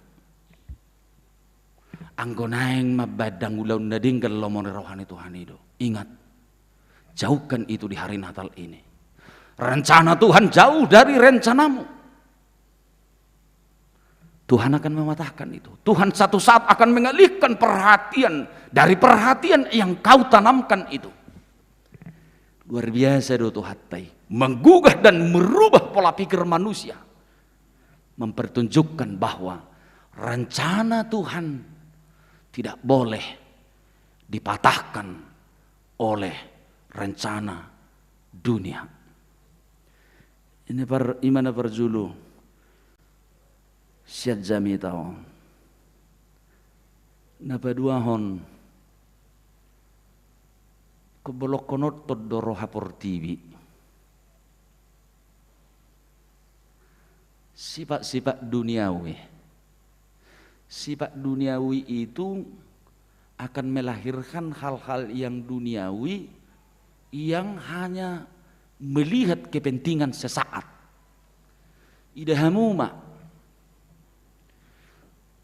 Anggo naeng mambaen ulaon na denggan lomo ni roha ni Tuhan i do. Ingat, jauhkan itu di hari Natal ini. Rencana Tuhan jauh dari rencanamu. Tuhan akan mematahkan itu. Tuhan satu saat akan mengalihkan perhatian dari perhatian yang kau tanamkan itu. Luar biasa do Tuhanta i. Menggugah dan merubah pola pikir manusia. Mempertunjukkan bahwa rencana Tuhan tidak boleh dipatahkan oleh rencana dunia. Ini par, ima na parjolo sian jamita on. Na paduahon, ingkon bolongkon do roha portibi. Sifat-sifat duniawi. Sifat duniawi itu akan melahirkan hal-hal yang duniawi yang hanya melihat kepentingan sesaat. Ida hamu ma.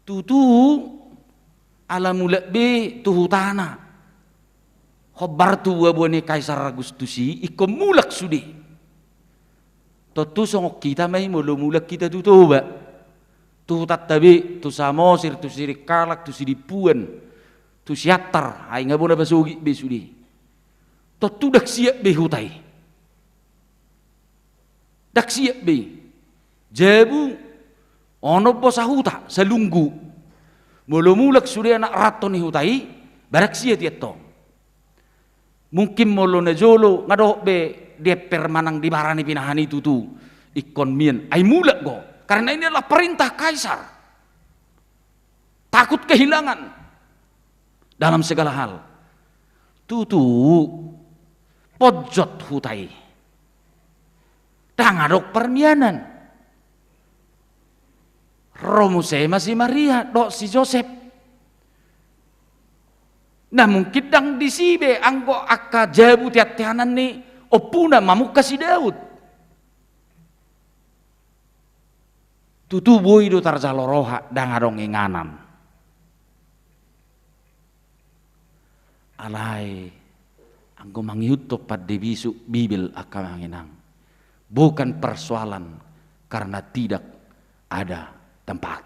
Tutu ala mulak be tu hutana. Hombar tu buabua ni Kaisar Agustus i, ingkon mulak sude. Tontu songon hita ma i molo mulak hita tu Toba. Tu hutanta be, tu Samosir, tu Sirikkalang, tu Sidimpuan, tu Siantar, ai nga bona pasogit be sude. Tontu ndang siap be huta i. Ndang siap be. Jabu, onom bo sahuta, salunggu. Molo mulak sude anak ranto ni huta i, barang sia tiap tong. Mungkin molo na jolo, nga dohot be diemper manang dibara ni pinahan i tutu. Ingkon mian, ai mulak do. Karena ini adalah perintah Kaisar. Takut kehilangan dalam segala hal. Tutu, ponjot huta i. Ndang adong parmianan. Ro muse ma si Maria, dohot si Josep. Na mungkin ndang disi be anggo angka jabu teanteanan ni ompuna mamungka si Daud. Tutu boi do tarjalo roha, ndang adong inganan. Alai, anggo mangihuthon pande bisuk Bibel angka amang inang, bukan persoalan karena tidak ada tempat.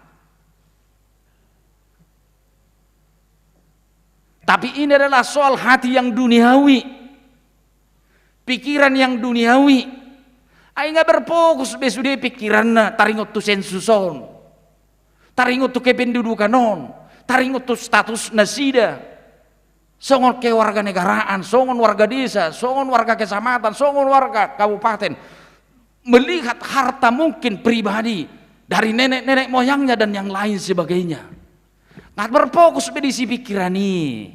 Tapi ini adalah soal hati yang duniawi. Pikiran yang duniawi. Ai nga berfokus be sude pikiranna taringot tu sensus on. Taringot tu kependudukan on. Taringot tu status nasida. Songon kewarganegaraan, songon warga desa, songon warga kecamatan, songon warga kabupaten. Melihat harta mungkin pribadi dari nenek-nenek moyangnya dan yang lain sebagainya. Nga berfokus be disi pikiran i.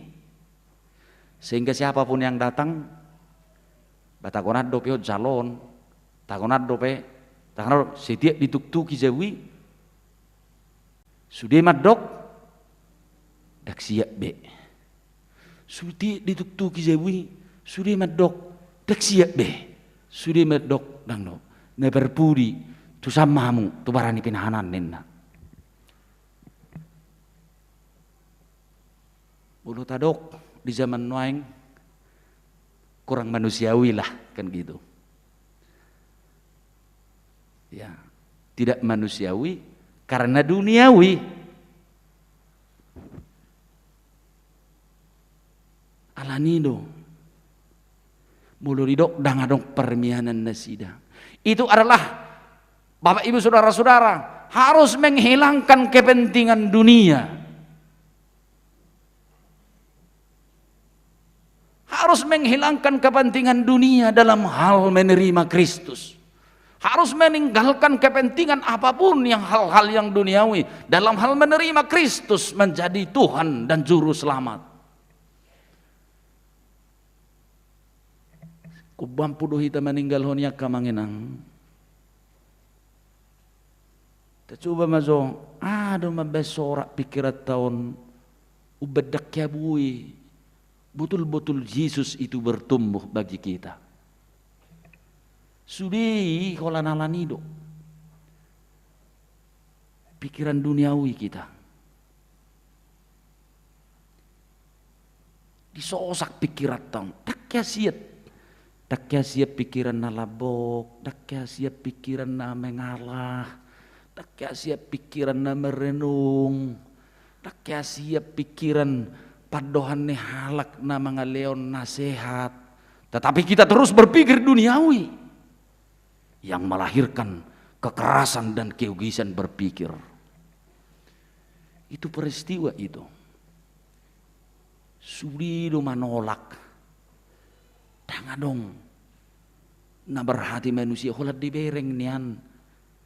Sehingga siapapun yang datang, ba tagonan dope on jalo on, tagonan dope, tagonan dope, setiap dituktuki jabu i, sude mandok, ndang siap be. Setiap dituktuki jabu i, sude mandok, ndang siap be. Sude mandok, ndang do. Na parpudi, tu samamu, tu bara ni pinahanan ninna. Molo tadok di zaman nuaeng kurang manusiawi lah, kan gitu. Ya, tidak manusiawi karena duniawi. Alani do. Molo didok ndang adong parmianan nasida. Itu adalah, Bapak Ibu Saudara-saudara, harus menghilangkan kepentingan dunia. Harus menghilangkan kepentingan dunia dalam hal menerima Kristus. Harus meninggalkan kepentingan apapun yang hal-hal yang duniawi dalam hal menerima Kristus menjadi Tuhan dan Juru Selamat. Ingkon mampu do hita maninggalhon i angka amang inang. Tacoba ma jo, aha do mambaen sorak pikiranta on, umbaen ndang hea boi betul-betul Jesus itu bertumbuh bagi kita. Sude i holan alani do pikiran duniawi hita. Disosak pikiranta on. Ndang hea siat. Ndang hea siat pikiran na lambok, ndang hea siat pikiran na mengalah, ndang hea siat pikiran na merenung, ndang hea siat pikiran pandohan ni halak na mangalehon nasehat. Tetapi kita terus berpikir duniawi yang melahirkan kekerasan dan keugisan berpikir. Itu peristiwa itu. Sude do manolak. Ndang adong na berhati manusia, holan dibereng nian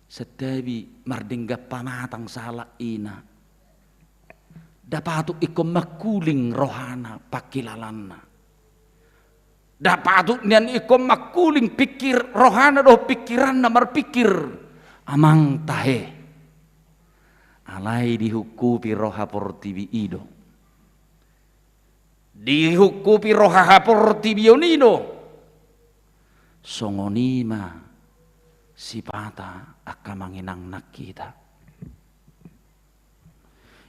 santabi mardenggan pamatang sahalak ina. Ndang patut ingkon mangkuling rohana, pangkilalaanna. Ndang patut nian ingkon mangkuling pikir rohana dohot pikiranna marpikir, amang, tahe. Alai dihungkupi roha portibi i do. Dihungkupi roha haportibion i do. Songon i ma sipata angka amang inang nang hita.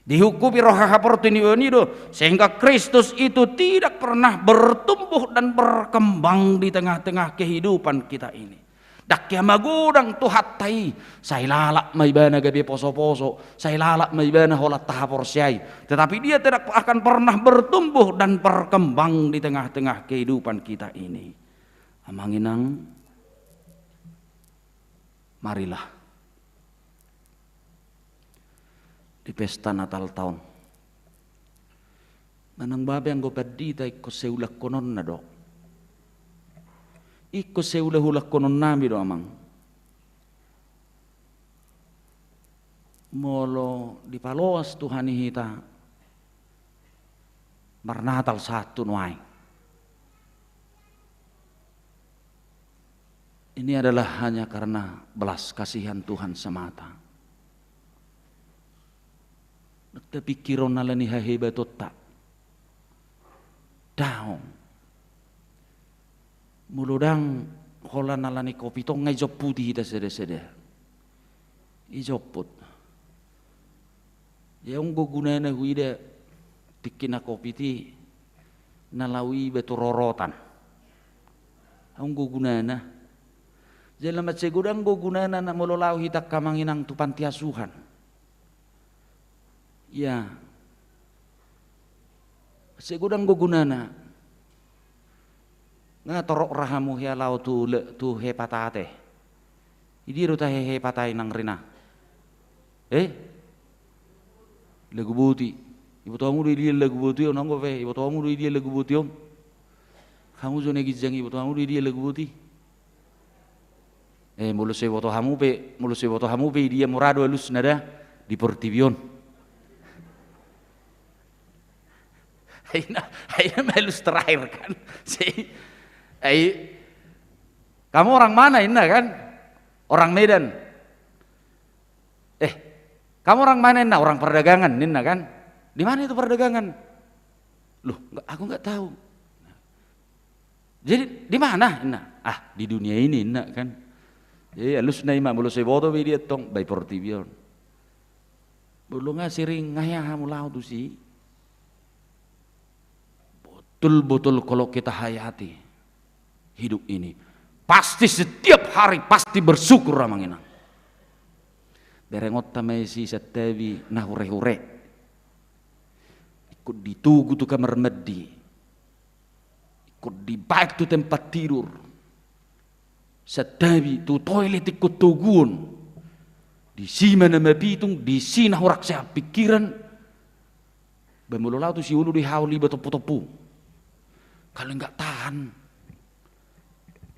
Dihungkupi roha haportibion i do, sehingga Kristus itu tidak pernah bertumbuh dan berkembang di tengah-tengah kehidupan kita ini. Ndang hea magodang Tuhanta i, sai lalap ma ibana gabe poso-poso, sai lalap ma ibana holan tahaporseai. Tetapi dia tidak akan pernah bertumbuh dan berkembang di tengah-tengah kehidupan kita ini. Amang inang, marilah di pesta Natalta on, manang boha pe anggo pandita ingkon seulahononna do. Ingkon seulahulahononnami do, amang. Molo dipaloas Tuhan i hita marnatal sahat tu nuaeng, ini adalah hanya karena belas kasihan Tuhan semata. Ndang tapikir on alani hahebatonta. Daong. Molo ndang holan alani Covid on, nga dijomputi hita sada-sada. Dijomput. Ia on do gunana huida tingki na Covid i, na laho iba tu rorotan. On do gunana. Jala mansai godang do gunana na molo laho hita angka amang inang tu panti asuhan. Ia. Mansai godang do gunana. Nga torop ra hamu hea laho tu le-, tu hepatate. Idia do tahe hepata i nang rina? Eh? Laguboti. Iboto hamu do idia Laguboti on, anggo pe iboto hamu do idia Laguboti on. Hamu jo na ginjang, iboto hamu do idia Laguboti? Eh, molo so iboto hamu pe, molo so iboto hamu pe idia, mura do alusna da, di portibi on. Aina, aina ma alus terakhir kan. Si, ai, "Kamu orang mana?" inna kan. "Orang Medan." "Eh, kamu orang mana?" inna. "Orang Pardagangan," ninna kan. "Di mana itu Pardagangan?" "Loh, nggak, aku nggak tahu." "Jadi di mana?" inna. "Ah, di dunia ini," inna kan. Jadi alusna i ma, molo so iboto pe idia tong, bah, i portibi on. Molo nga sering, nga hea hamu laho tusi. Betul-betul kalau kita hayati hidup ini, pasti setiap hari pasti bersyukur, amang inang. Berengonta ma i si santabi na hure-hure. Ingkon ditogu tu kamar mandi. Ingkon dibaen tu tempat tidur. Santabi tu toilet ingkon toguon. Disi ma na mapitung, disi na hurang sehat pikiran. Bah, molo laho tusi, olo do i haol iba tompu-tompu. Kalau nggak tahan,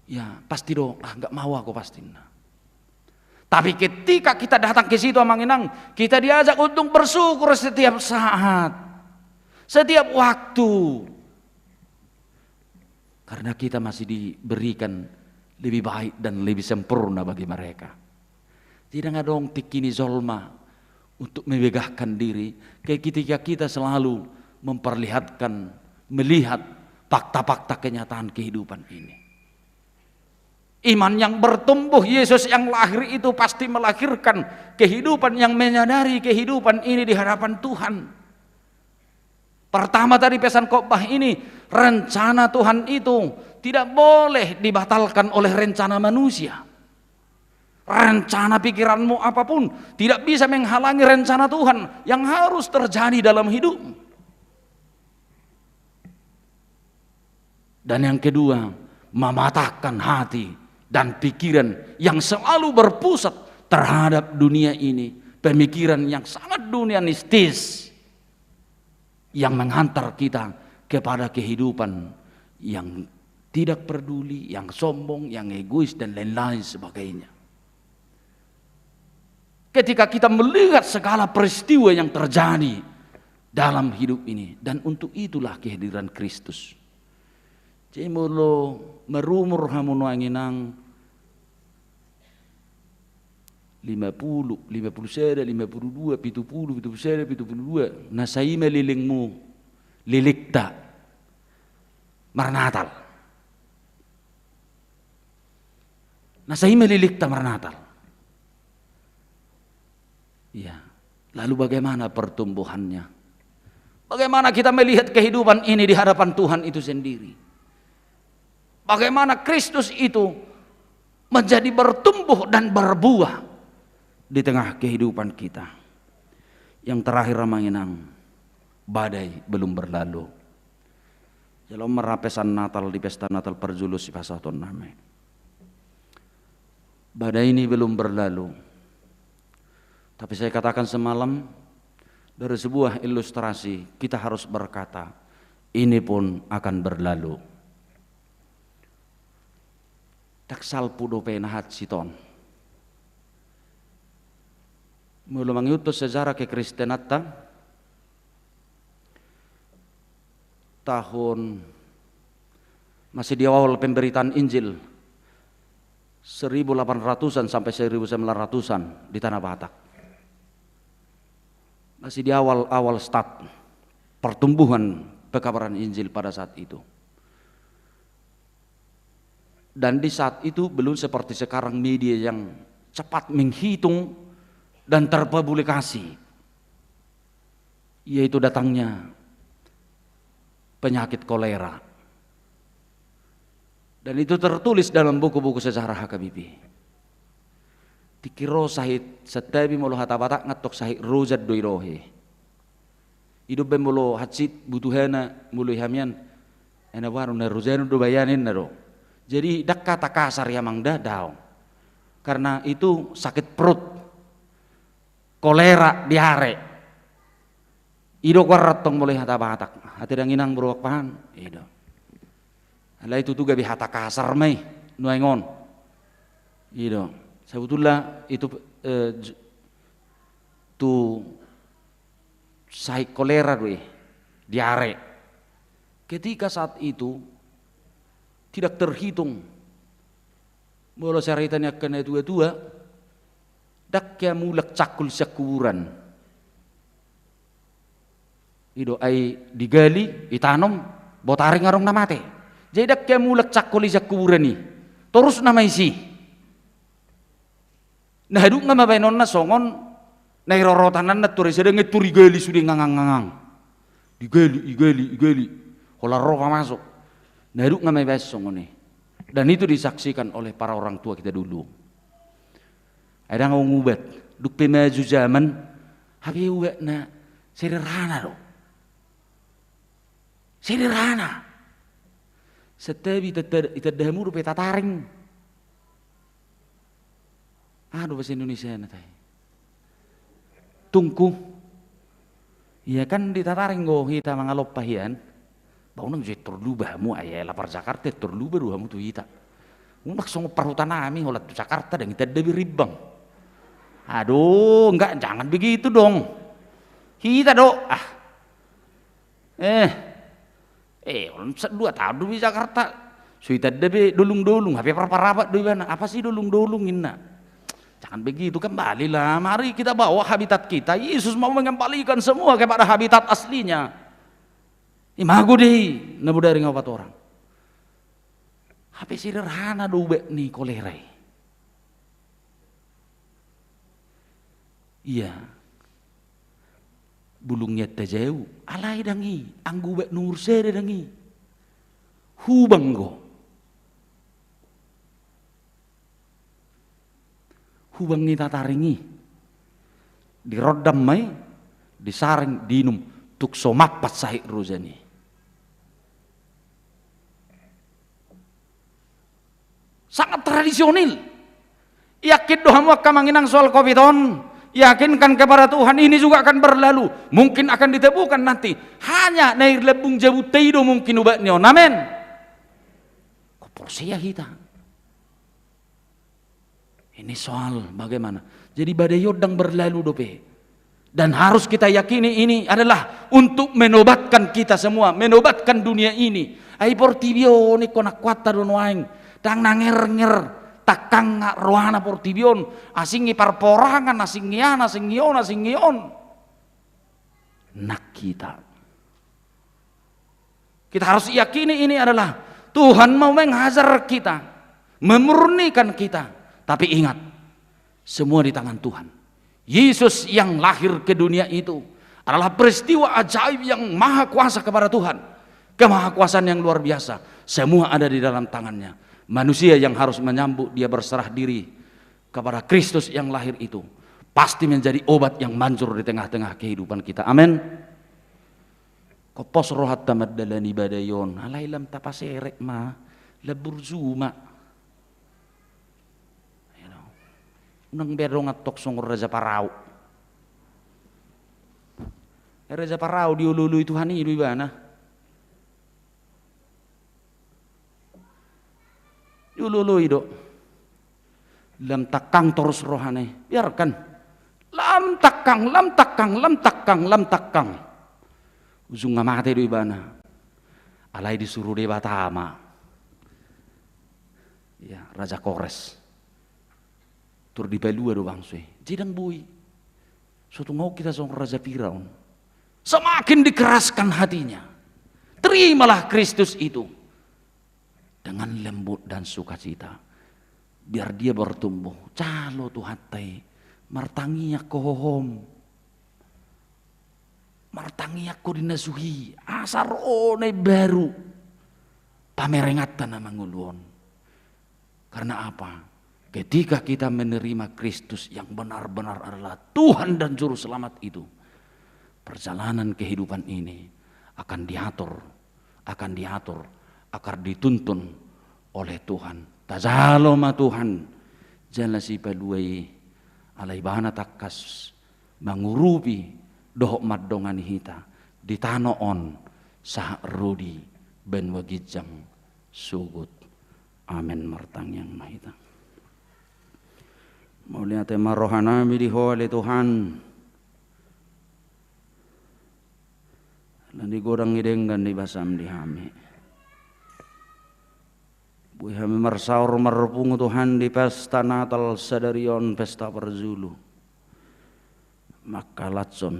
ya pasti do, "Ah, nggak mau aku," pasti ninna. Tapi ketika kita datang ke situ, amang inang, kita diajak untuk bersyukur setiap saat, setiap waktu. Karena kita masih diberikan lebih baik dan lebih sempurna bagi mereka. Jadi nga adong tingki ni jolma untuk memegahkan diri, ketika kita selalu memperlihatkan, melihat fakta-fakta kenyataan kehidupan ini. Iman yang bertumbuh, Yesus yang lahir itu pasti melahirkan kehidupan yang menyadari kehidupan ini di hadapan Tuhan. Pertama tadi pesan khotbah ini, rencana Tuhan itu tidak boleh dibatalkan oleh rencana manusia. Rencana pikiranmu apapun tidak bisa menghalangi rencana Tuhan yang harus terjadi dalam hidupmu. Dan yang kedua, mematahkan hati dan pikiran yang selalu berpusat terhadap dunia ini, pemikiran yang sangat duniawistis yang menghantar kita kepada kehidupan yang tidak peduli, yang sombong, yang egois, dan lain-lain sebagainya. Ketika kita melihat segala peristiwa yang terjadi dalam hidup ini, dan untuk itulah kehadiran Kristus. Jadi molo marumur hamu nuaeng inang, lima pulu, lima pulu sada, lima pulu dua, pitu pulu, pitu pulu sada, pitu pulu dua, na sai ma lelengmu, lelengta marnatal. Na sai ma lelengta marnatal. Iya. Lalu bagaimana pertumbuhannya? Bagaimana kita melihat kehidupan ini di hadapan Tuhan itu sendiri? Bagaimana Kristus itu menjadi bertumbuh dan berbuah di tengah kehidupan kita? Yang terakhir, amang inang, badai belum berlalu. Jalo ma ra pesan Natal di pesta Natal parjolo sipasahatonnami. Badai ini belum berlalu. Tapi saya katakan semalam, dari sebuah ilustrasi, kita harus berkata, ini pun akan berlalu. Ndang salpu dope na hansit on. Molo mangihuthon sejarah kekristenanta, tahun masih di awal pemberitaan Injil, seribu delapan ratusan sampai seribu sembilan ratusan di Tanah Batak. Masih di awal-awal start pertumbuhan pekabaran Injil pada saat itu. Dan di saat itu belum seperti sekarang media yang cepat menghitung dan terpublikasi, yaitu datangnya penyakit kolera. Dan itu tertulis dalam buku-buku sejarah H K B P. Tingki ro sahit, santabi molo hata Batak nga tong sahit rojan do i rohe. I do umbaen molo hansit butuhana molo i hamian, ena baru na rojanon do bayaninna do. Jadi ndang hata kasar i amang da, daong. Karena itu sakit perut. Kolera, diare. I do goarna tong molo i hata Batak. Hata dang inang boru Akpahan, i do. Alai tutu gabe hata kasar ma i nuaeng on. I do. Sabutulna itu, eh, j-, tu sahit kolera do i, diare. Ketika saat itu tidak terhitung. Molo carita ni angka na tua-tua, ndang hea mulak cangkul sian kuburan. I do, ai digali, itanom, botaring adong na mate. Jadi ndang hea mulak cangkul i sian kuburan i. Torus nama i si. Na haduk nga ma baenonna songon na i rorotan an na tor i sada nga tor igali sude ngangang-ngangang. Digali, igali, igali. Holan ro pamasuk. Na haduk nga ma ibaen songon i. Dan itu disaksikan oleh para orang tua kita dulu. Ai dang adong ubat. Dung pe maju zaman, hape ubatna sederhana do. Sederhana. Santabi itanda, itanda hamu dope tataring. Aha do bahasa Indonesiana, tai? Tungku. Ia kan ditataring do hita mangalompa hian. Ba unang jo i tor luba hamu, ai lapar Jakarta i tor luba do hamu tu hita. Unang songon parhutanami holan tu Jakarta dang itanda be rimbang. Aduh, enggak, jangan begitu dong. Hita do, ah. Eh. Eh, on sa-, dua taon do i Jakarta. So itanda be dolung-dolung, hape parparabat do ibana. Apa sih dolung-dolung inna? Jangan begitu, kembalilah. Mari kita bawa habitat kita. Yesus mau mengembalikan semua kepada habitat aslinya. Imago Dei, na bodari nga opat orang. Hape sederhana do ubat ni kolera i. Ia, bulung ni antajau, alai ndang i, anggo ubat ni umur sada ndang i. Hubang do. Hubang ni tataring i. Dirondam ma i, disaring, diinum, tung so mampat sahit roja ni. Sangat tradisional. Yakin do hamu angka amang inang soal covid on? Yakinkan kepada Tuhan, ini juga akan berlalu. Mungkin akan ditemukan nanti. Hanya na di lambung jabunta i do mungkin ubatna on. Amen. Porsea hita. Ini soal bagaimana. Jadi badai on ndang berlalu dope. Dan harus kita yakini ini adalah untuk menobatkan kita semua, menobatkan dunia ini. Ai portibi on ingkon akuanta do nuaeng. Ndang na ngernger tangkangna rohana portibi on. Asing i parporangan, asing i an, asing i on, asing i on. Nang hita. Kita harus yakini ini adalah Tuhan mau menghajar kita, memurnikan kita. Tapi ingat, semua di tangan Tuhan. Yesus yang lahir ke dunia itu adalah peristiwa ajaib yang maha kuasa kepada Tuhan. Kemahakuasaan yang luar biasa. Semua ada di dalam tangannya. Manusia yang harus menyambut dia, berserah diri kepada Kristus yang lahir itu pasti menjadi obat yang manjur di tengah-tengah kehidupan kita. Amin. Ingkon pos rohanta mandalani badai on, alai lam tapaserep ma, lambur juma. Unang be adong antong songon raja Parao. Raja Parao dioloi-oloi Tuhan i do ibana. Dioloi-oloi do. Lam tangkang torus rohana i. Biarkan. Lam tangkang, lam tangkang, lam tangkang, lam tangkang. Ujungna mate do ibana. Alai disuru Debata ma. Ia, Raja Kores. Tor dipalua do bangso i. Jadi ndang boi. So tung adong hita songon raja Firaun. Semakin dikeraskan hatinya. Terimalah Kristus itu. Dengan lembut dan sukacita. Biar dia bertumbuh. Jalo Tuhanta i. Martangiang ho hohom. Martangiang ho di na suhi. Asa ro na imbaru. Pamerenganta na mangolu on. Karena apa? Ketika kita menerima Kristus yang benar-benar adalah Tuhan dan Juru Selamat itu, perjalanan kehidupan ini akan diatur, akan diatur, akan dituntun oleh Tuhan. Tajalo ma Tuhan, jala sipalua i, alai ibana tangkas mangurupi dohot mandongani hita di tano on sahat ro di banua ginjang sogot. Amen. Martangiang ma hita. Mauliate ma rohanami di Ho ale Tuhan. Alani godang ni denggan ni basaM di hami. Boi hami marsaor marpungu Tuhan di pesta Natal sadari on, pesta parjolo. Mangkalashon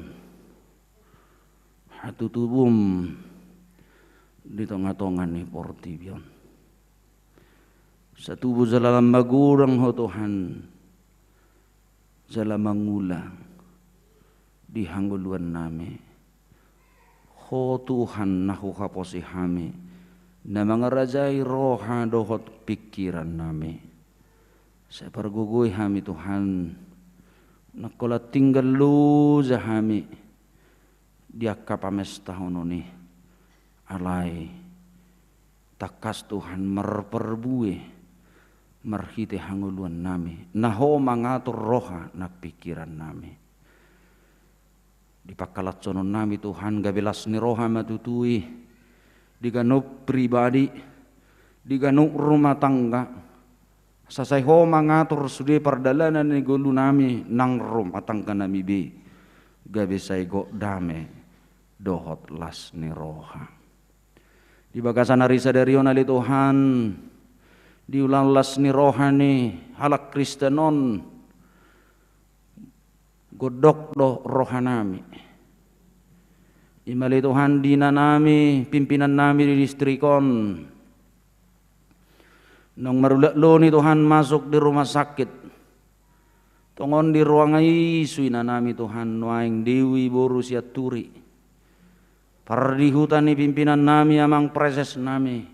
hatutubuM di tonga-tonga ni portibi on. Sai tubu jala lam magodang Ho Tuhan, jala mangula di hangoluannami. Ho Tuhan na huhaposi hami, na mangarajai roha dohot pingkirannami. Sai pargogoi hami Tuhan, nanggo lam tinggal loja hami di angka pamestahonon i. Alai tangkas Tuhan marparbue marhite hangoluannami, na Ho mangatur roha nang pingkirannami. Di pangkalashononnami Tuhan, gabe las ni roha ma tutu i di ganup pribadi, di ganup rumah tangga. Asa sai Ho mangatur sude pardalanan ni ngolunami nang rumah tangganami be, gabe sai gok dame dohot las ni roha. Di bagasan ari sadari on ale Tuhan, di ulaon las ni roha ni halak Kristen on, gondok do rohanami. I ma ale Tuhan di inanami, pimpinannami di distrik on. Naung marulakloni Tuhan masuk di rumah sakit. Tongon di ruang I C U inanami Tuhan, nuaeng Dewi boru Sianturi. Pardihuta ni pimpinannami, amang presesnami.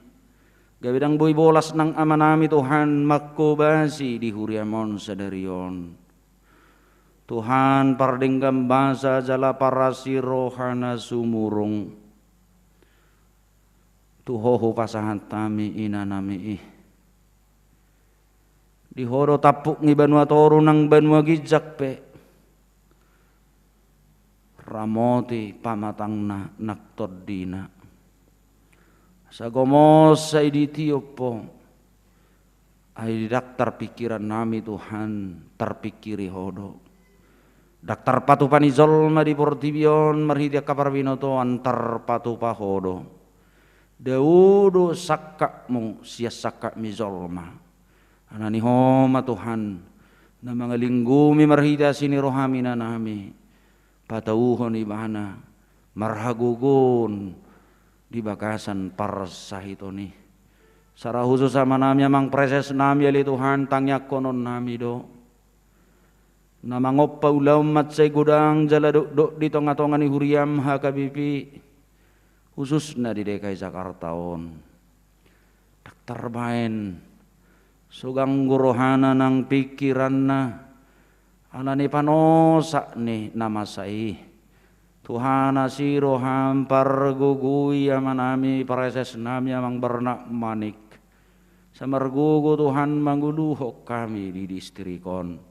Gabe ndang boi bolas nang amanami Tuhan, mangkobasi di huriam on sadari on. Tuhan, pardenggan basa jala parasi roha na sumurung. Tu Ho hupasahat hami inanami i. Di Ho do tampuk ni banua toru nang banua ginjang pe. Ramoti pamatangna nang tondina. Asa gomos sai ditiop Ho. Ai ndang tarpingkirannami Tuhan, tarpingkiri Ho do. Ndang tarpatupa ni jolma di portibi on marhite angka parbinotoan, tarpatupa Ho do. Dao do sangkapmu sian sangkap ni jolma. Alani Ho ma Tuhan, na mangalinggumi marhite asi ni roham inanami. Patauhon ibana marhagogoon di bagasan parsahiton i. Sara husus amanami, amang presesnami, ale Tuhan, tangiangkononnami do. Na mangompa ulaon mansai godang jala dokdok di tongatonga ni huriam H K B P, hususna di D K I Jakarta on. Ndang tarbaen, so ganggu rohana nang pingkiranna, alani panosak ni na masa i. Tuhan, asi roham, pargogoi amanami, presesnami, amang Barnak Manik. Asa margogo Tuhan manguluhon hami di distrik on.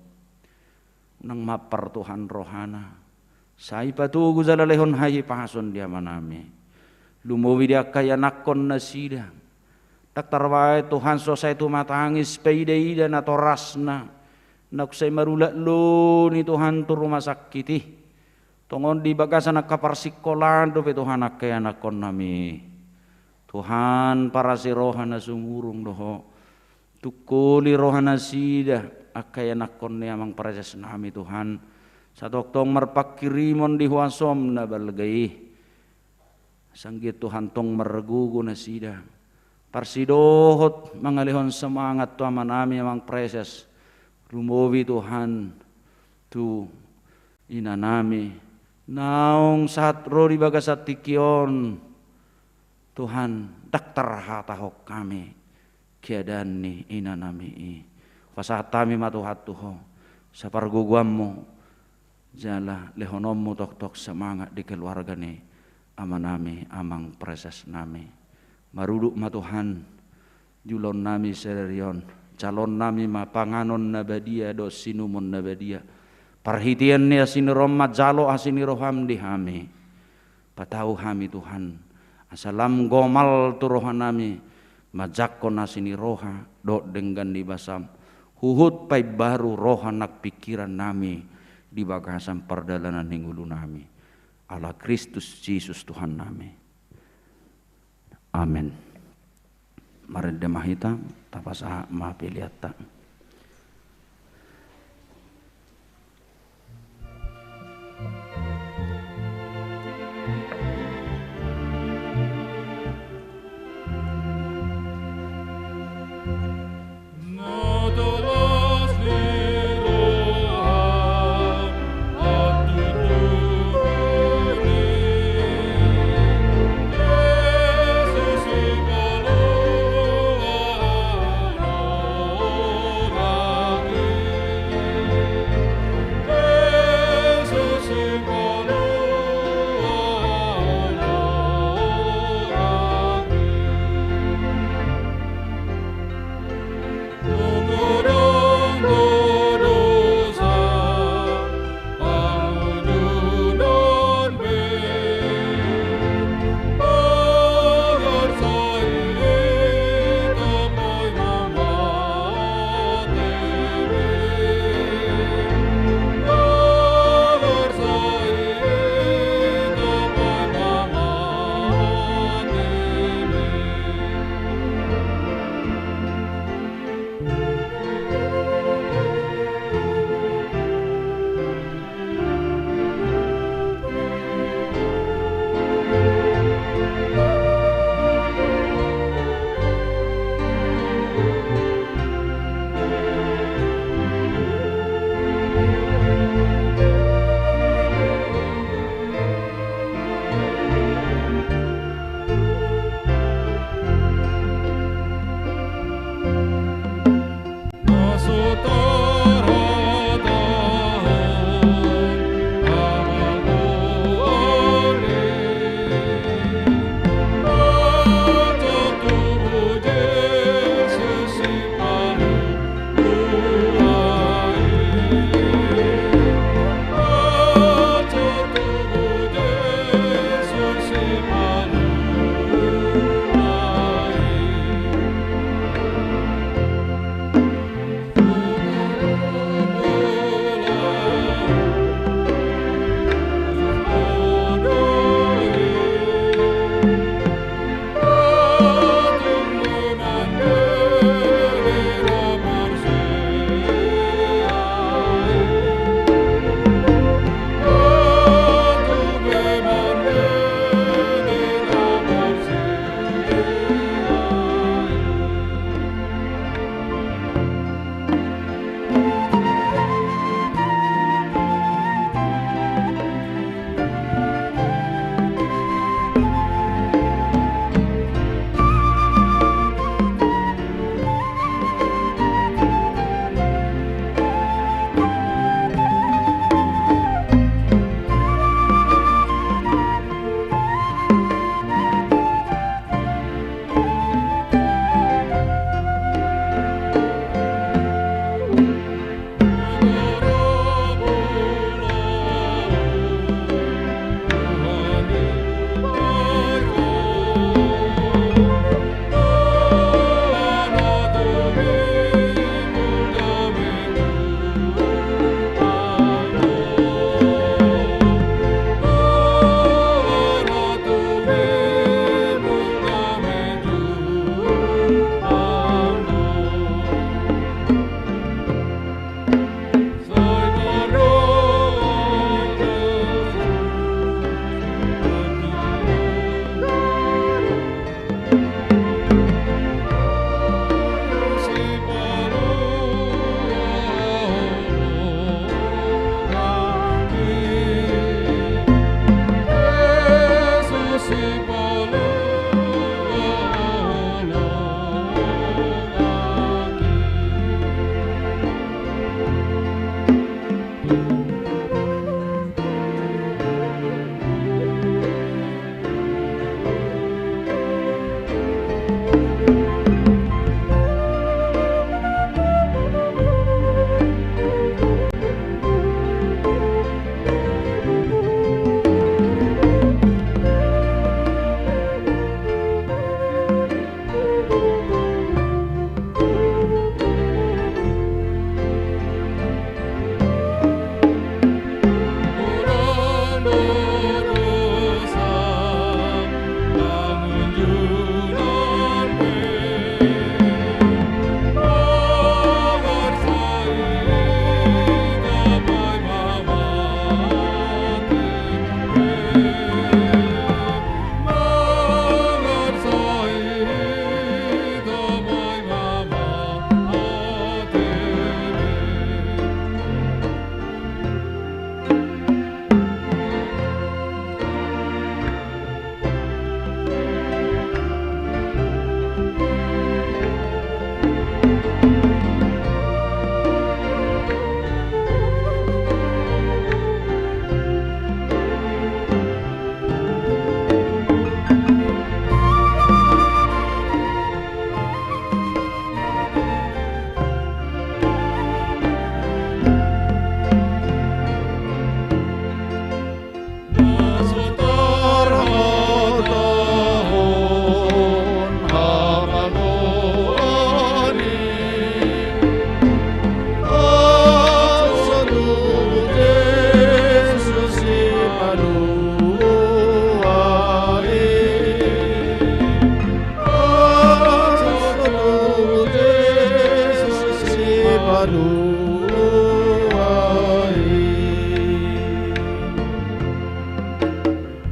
Unang mampar Tuhan rohana. Sai patogu jala lehon hahipason di amanami. Lumobi di angka ianakkon nasida. Ndang tarbaen Tuhan, so sai tumatangis paidaida natorasna. Naung sai marulakloni Tuhan tu rumah sakit i. Tongon di bagasan angka parsingkolaan dope Tuhan angka ianakkonnami. Tuhan, parasi roha na sumurung do Ho. Tungkoli roha nasida, angka ianakkon ni amang presesnami Tuhan. Asa tongtong marpanghirimon di huasom na balga i. Asa anggiat Tuhan tong margogo nasida. Parsidohot mangalehon semangat tu amanami amang preses. Lumobi Tuhan tu inanami. Naung sahat ro di bagasan tingki on. Tuhan, ndang tarhatahon hami keadaan ni inanami i. Pasahat hami ma Tuhan tu Ho. Asa pargogoanmu. Jala lehononmu tongtong semangat di keluarga ni amanami, amang presesnami. Maruduk ma Tuhan, joloannami sadari on, jalonnami ma panganon na badia dohot siinumon na badia. Parhitean ni asi ni roham ma jalo asi ni roham di hami. Patau hami Tuhan, asa lam gomal tu rohanami, manjangkon asi ni roha, dohot denggan ni basam, huhut paimbaru roha nang pingkirannami, di bagasan pardalanan ni ngolunami. Ala Kristus Jesus Tuhannami. Amen. Marende ma hita, tapasahat ma peleanta.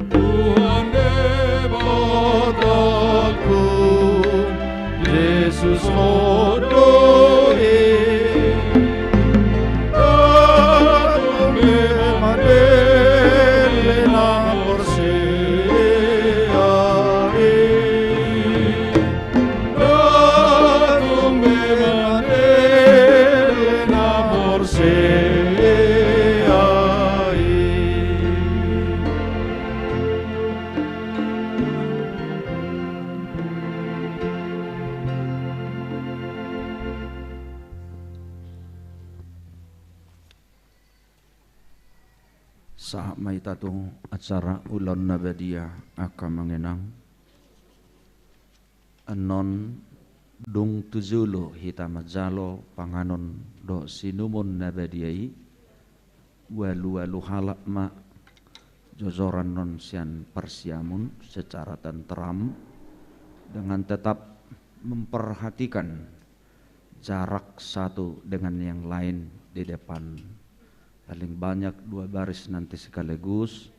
Tuhan Debatangku, Jesus ro do i. Tung pe mandele na porsea i. Tung pe mandele na porsea i. Sahat ma hita tu acara ulaon na badia, angka amang inang. Annon dung tu jolo hita manjalo panganon dohot siinumon na badia i, ualu-ualu halak ma jojoran annon sian parsiamun secara tentram, dengan tetap memperhatikan jarak satu dengan yang lain di depan. Paling banyak dua baris nanti sekaligus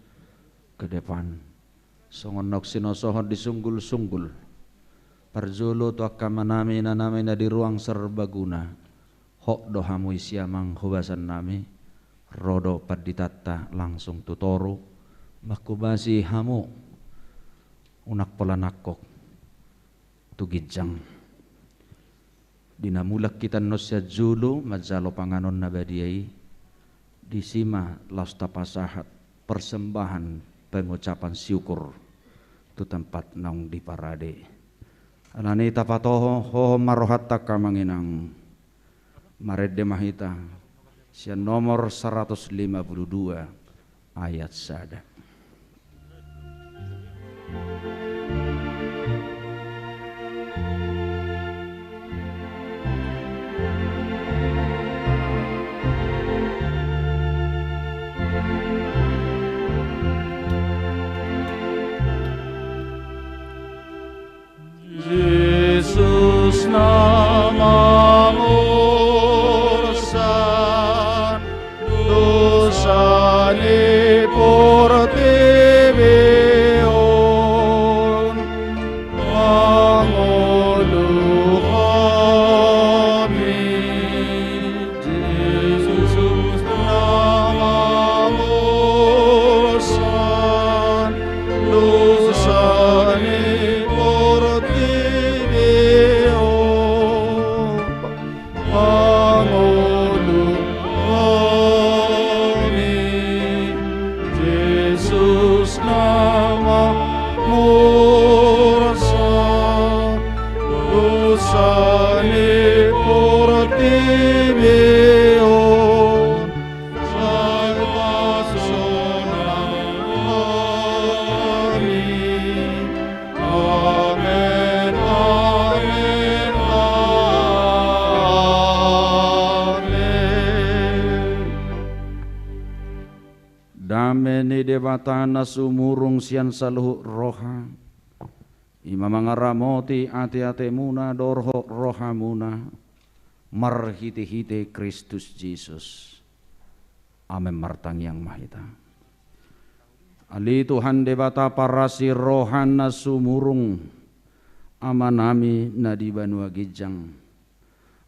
ke depan. Songon naung sinosohon di sunggul-sunggul. Parjolo tu angka amanami, inanami na di ruang serbaguna. Hot do hamu i sian amang hobasannami, ro do panditanta langsung tu toru, manghobasi hamu unang pola nangkok tu ginjang. Di na mulak hita annon sian jolo manjalo panganon na badia i, disi ma laos tapasahat persembahan pengucapan syukur tu tempat naung diparade. Alani i tapatoho, hohom ma rohanta angka amang inang. Marende ma hita sian nomor saratus lima pulu dua ayat sada. Jesus na mamursan dosa ni portibi on, mangolu hami. Jesus na mamursan dosa ni portibi on, mangolu hami. Jesus na mamursan dosa ni portibi on, sai pasonang hami. Amen, amen, amen. Dame ni Debata na sumurung sian saluhut roha, i ma mangaramoti ateatemuna dohot rohamuna, marhitehite Kristus Jesus. Amen. Martangiang ma hita. Ale Tuhan Debata parasi roha na sumurung, Amanami na di banua ginjang,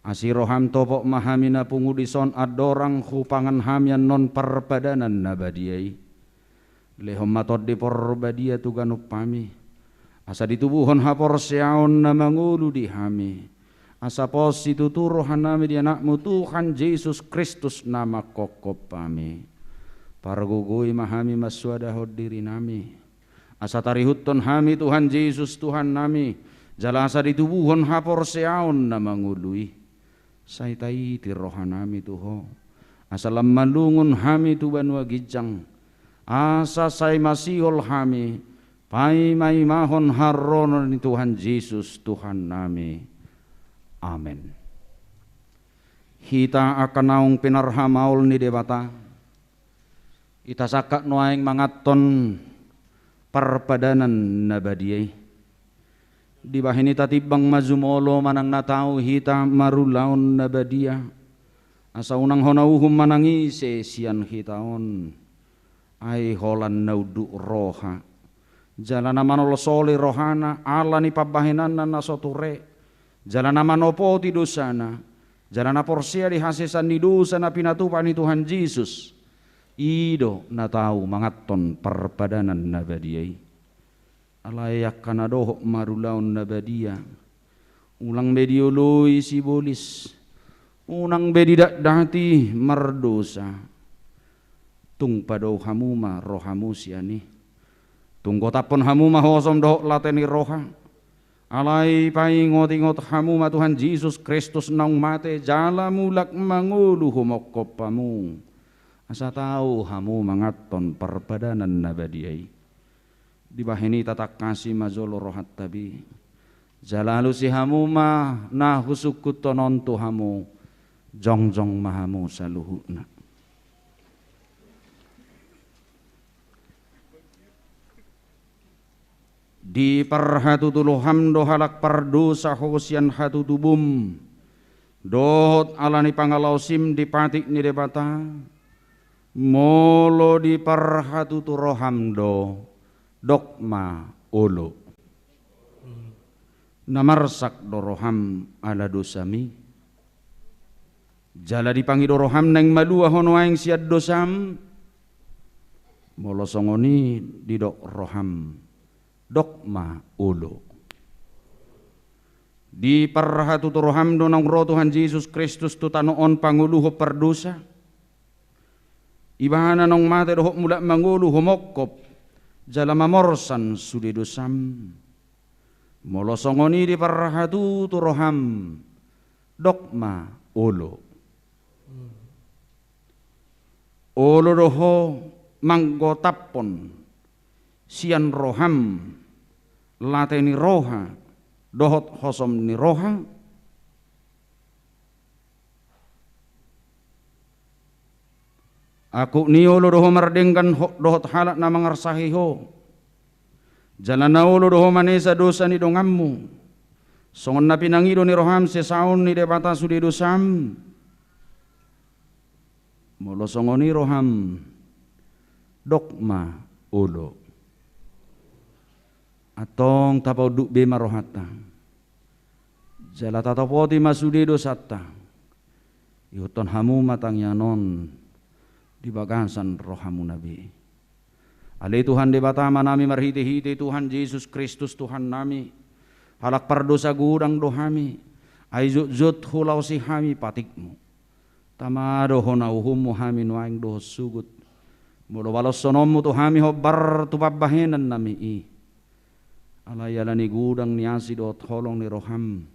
asi roham topot ma hami na pungu dison andorang hupangan hami annon parpadanan na badia i. Lehon ma Tondi Porbadia tu ganup hami, asa ditubuhon haporseaon na mangolu di hami, asa pos situtu rohanami di Anakmu Tuhan Jesus Kristus na manghophop hami. Pargogoi ma hami mansoadahon dirinami, asa tarihuthon hami Tuhan Jesus Tuhannami, jala asa ditubuhon haporseaon na mangolu i. Sai taiti rohanami tu Ho, asa lam malungun hami tu banua ginjang, asa sai masihol hami paimaimahon haroro ni Tuhan Jesus Tuhannami. Amen. Hita angka naung pinarhamaol ni Debata, hita sangkap nuaeng manganhon parpadanan na badia i. Dibahen i tatimbang ma jumolo manang na tau hita marulaon na badia, Asa unang hona uhum manang ise sian hita on, ai holan na unduk roha, jala na manolsoli rohana ala ni pambahenanna na so ture, jala na manopoti dosana, jala na porsea di hasesan ni dosa na pinatupa ni Tuhan Jesus, i do na tau manganhon parpadanan na badia i. Alai angka na dohot marulaon na badia, unang be dioloi sibolis, unang be didatdati mardosa. Tung padao hamu ma rohamu sian i. Tung gotaphon hamu ma hosom dohot late ni roha. Alai paingotingot hamu ma Tuhan Jesus Kristus naung mate jala mulak mangolu humongkop hamu, asa tau hamu manganhon parpadanan na badia i. Dibahen i tatangkasi ma jolo rohanta be. Jala alusi hamu ma na husungkunhon on tu hamu, jongjong ma hamu saluhutna. Diparhatutu roham do halak pardosa ho sian hatutubum, dohot ala ni pangalaosim di patik ni Debata. Molo diparhatutu roham do, dok ma olo. Na marsak do roham ala dosami. Jala dipangido roham naeng malua ho nuaeng sian dosam. Molo songon i didok roham, dok ma olo. Diparhatutu roham do naung ro Tuhan Jesus Kristus tu tano on pangoluhon pardosa. Ibana naung mate dohot mulak mangolu humongkop, jala mamorsan sude dosam. Molo songon i diparhatutu roham, dok ma olo. Olo do ho manggotaphon sian roham late ni roha dohot hosom ni roha. Angkup ni i olo do ho mardenggan ho-, dohot halak na mangarsahi ho. Jala na olo do ho manesa dosa ni donganmu. Songon na pinangido ni roham sesaon ni Debata sude dosam. Molo songon i roham, dok ma olo. Antong tapaunduk be ma rohanta. Jala tatopoti ma sude dosanta. Ihuthon hamu ma tangiang on di bagasan rohamuna be. Ale Tuhan Debata Amanami marhitehite Tuhan Jesus Kristus Tuhannami, halak pardosa godang do hami, ai jotjot hulaosi hami patikmu. Tama do hona uhummu hami nuaeng dohot suhut. Molo baloshononmu tu hami hombar tu pambahenannami i. Alai ala ni godang ni asi dohot holong ni roham,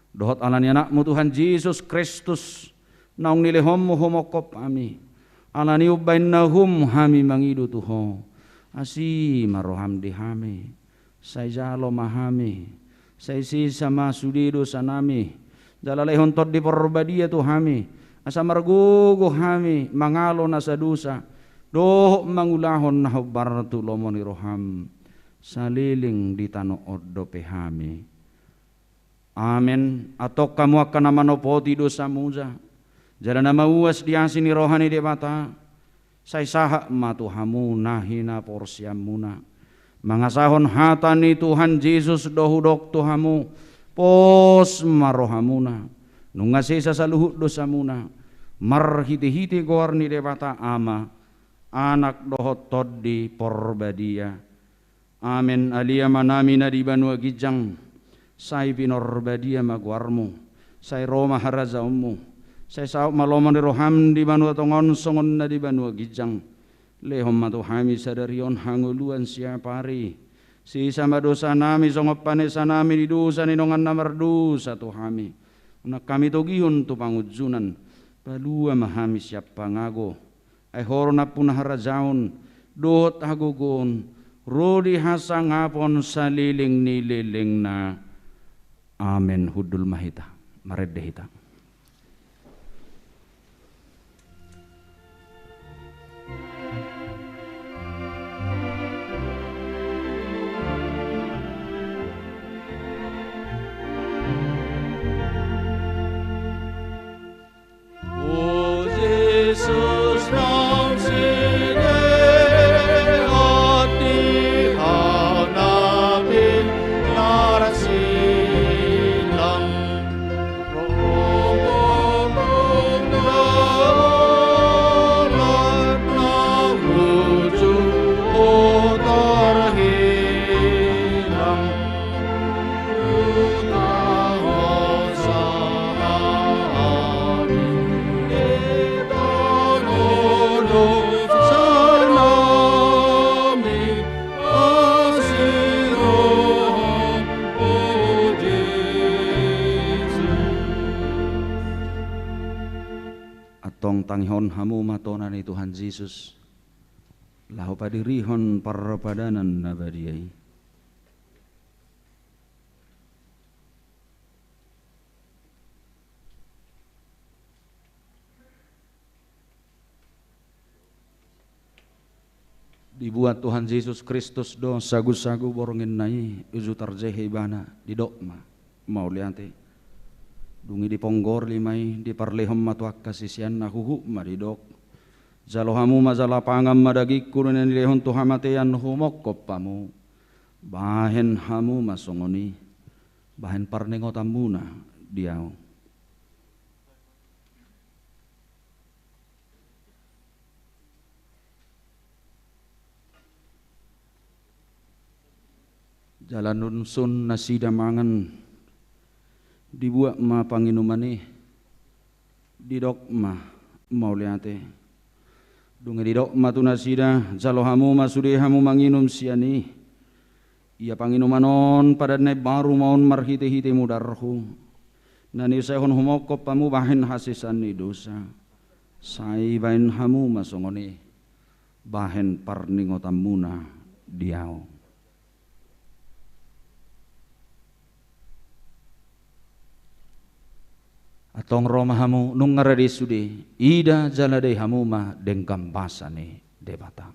dohot ala ni Anakmu Tuhan Jesus Kristus, naung nilehonmu humongkop hami. Ala ni i umbahen na uhum hami mangido tu ho. Asi ma roham di hami. Sai jalo ma hami. Sai sesa ma sude dosanami. Jala lehon Tondi Porbadia tu hami. Asa margogo hami mangalo nasa dosa. Dohot mangulahon na hombar tu lomo ni roham. Saleleng di tano on dope hami. Amen. Antong hamu angka na manopoti dosamuja, jala na mauas di asi ni roha ni Debata, sai sahat ma tu hamu na hinaporseaonmuna. Mangasahon hata ni Tuhan Jesus do hudok tu hamu, pos ma rohamuna. Nunga sesa saluhut dosamuna. Marhitehite goar ni Debata Ama, Anak dohot Tondi Porbadia. Amen. Ale Amanami na di banua ginjang, sai pinorbadia ma goarmu, sai ro ma harajaonmu, sai saut ma lomo ni roham di banua tonga on songon na di banua ginjang. Lehon ma tu hami sadari on hangoluan siapari. Sesa ma dosanami songon panesanami di dosa ni dongan na mardosa tu hami. Unang hami togihon tu pangunjunan. Palua ma hami sian pangago. Ai Ho do nampuna harajaon dohot hagogoon ro di hasangapon saleleng ni lelengna. Amen. Hundul ma hita, marende hita. Tong tangihon hamu ma tona ni Tuhan Jesus, laho padirihon parpadanan na badia i. Dibuat Tuhan Jesus Kristus do sagusagu borngin na i, uju tarjehe ibana, didok ma, mauliate. Dung i diponggor lima i, diparlehon ma tu angka siseanna, huhut ma didok: Jalo hamu ma jala pangan ma dagingku na nilehon tu hamatean humongkop hamu. Bahen hamu ma songon i, bahen parningotanmuna di ahu. Jala dung sun nasida mangan, dibuat ma panginuman i, didok ma, mauliate. Dung i didok ma tu nasida: Jalo hamu ma sude hamu manginum sian i. Ia panginuman on padan na imbaru ma on marhitehite mudarhu, na niusehon humongkop hamu bahen hasesaan ni dosa. Sai bahen hamu ma songon i, bahen parningotanmuna di ahu. Antong ro ma hamu, nunga rade sude, ida jala dai hamu ma denggan basa ni Debata.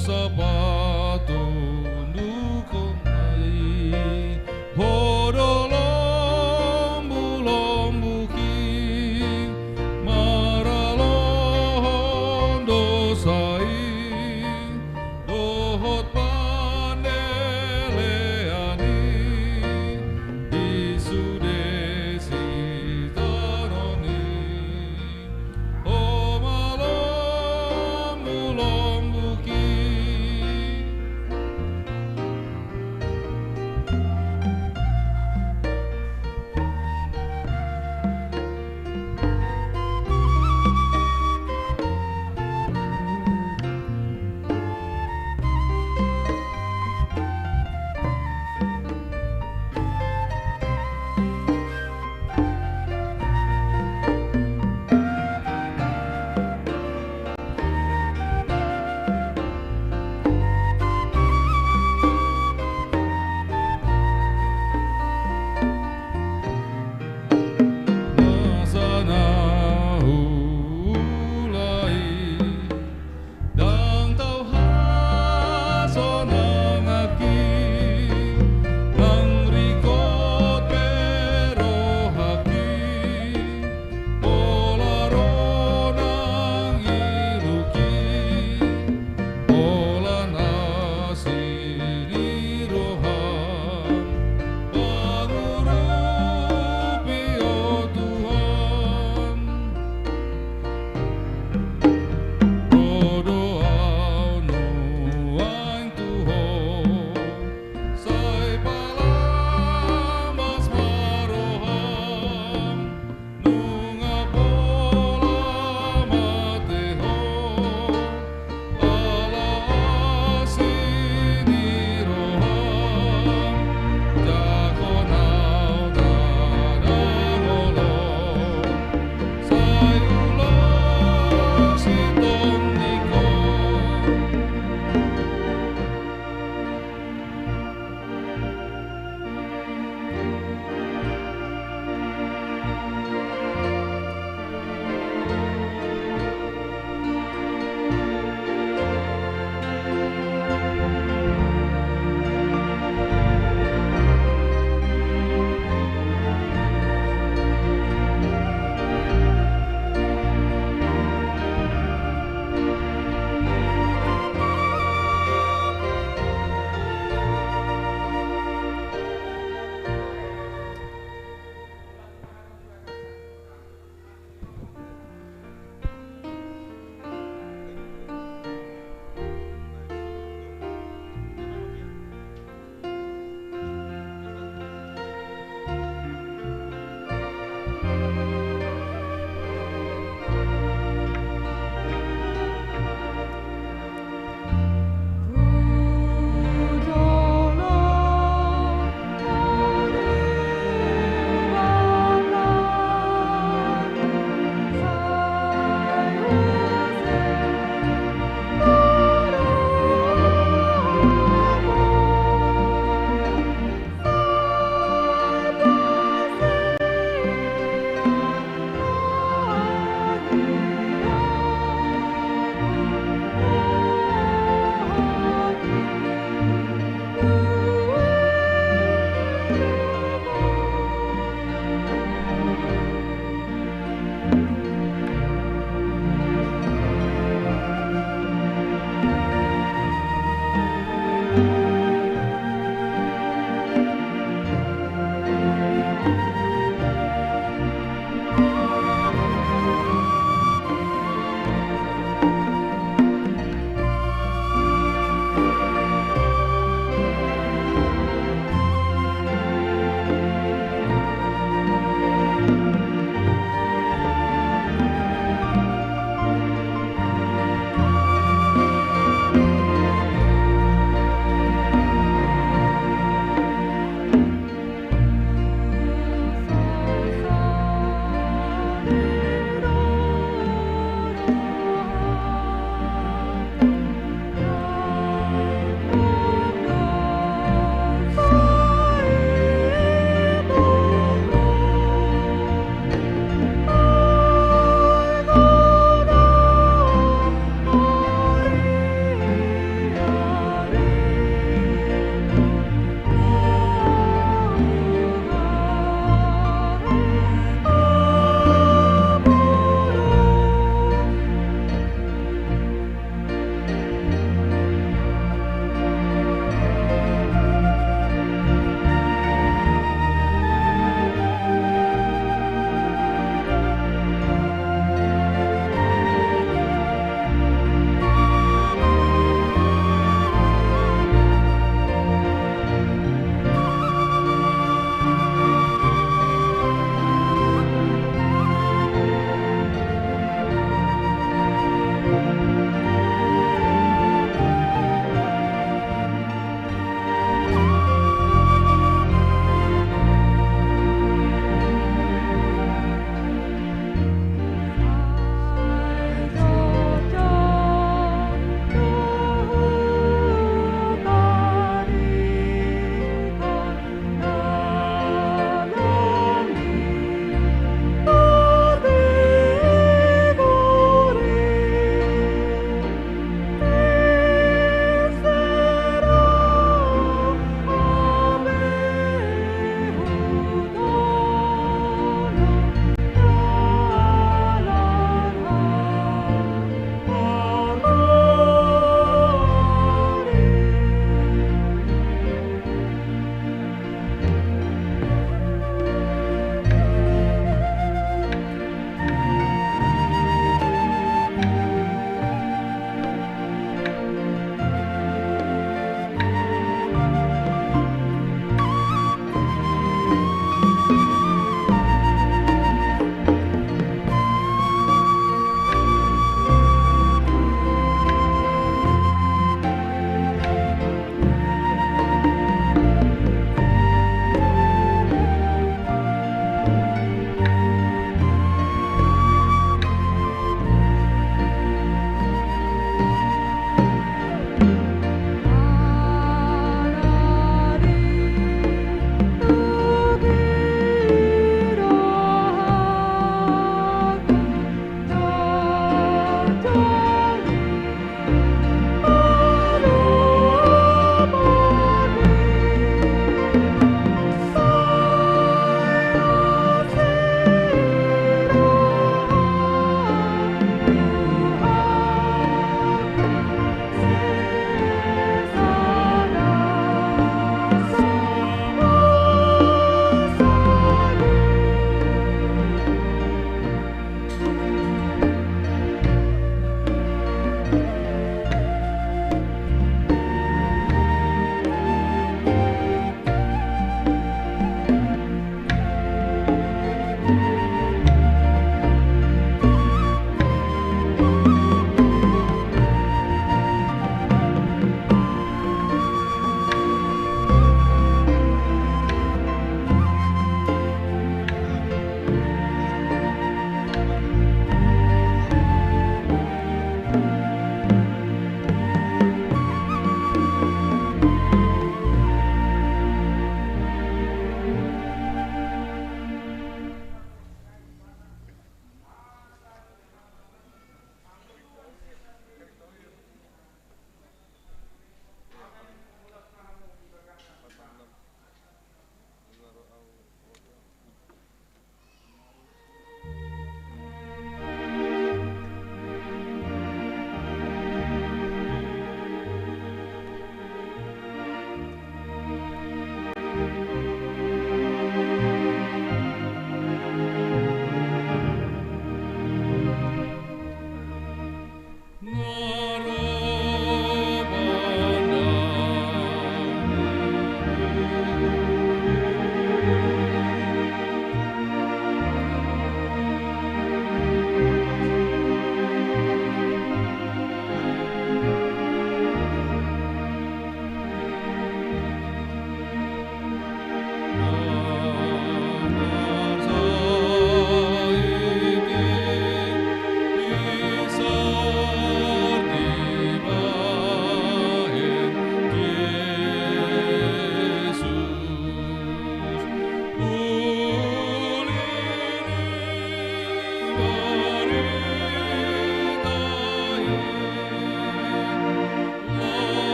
Sapatunduhon i, ho do lombulombuk i, maralohon dosa i, dohot panelean i, di sude sitaonon i. Ho ma lombulombuk i,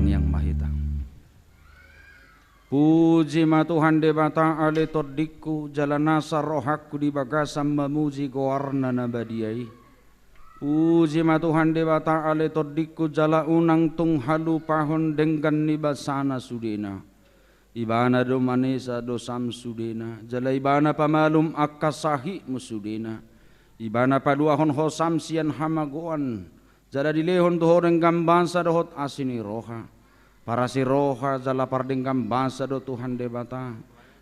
Tangiang ma hita. Puji ma Tuhan Debata ale tondingku, jala nasa rohangku di bagasan mamuji goarna na badia i. Puji ma Tuhan Debata ale tondingku, jala unang tung halupahon denggan ni basana sudena. Ibana do manesa dosam sudena, jala ibana pamalum angka sahitmu sudena. Ibana paluahon hosam sian hamagoan, jala dilehon tu ho denggan basa dohot asi ni roha. Parasi roha jala pardenggan basa do Tuhan Debata,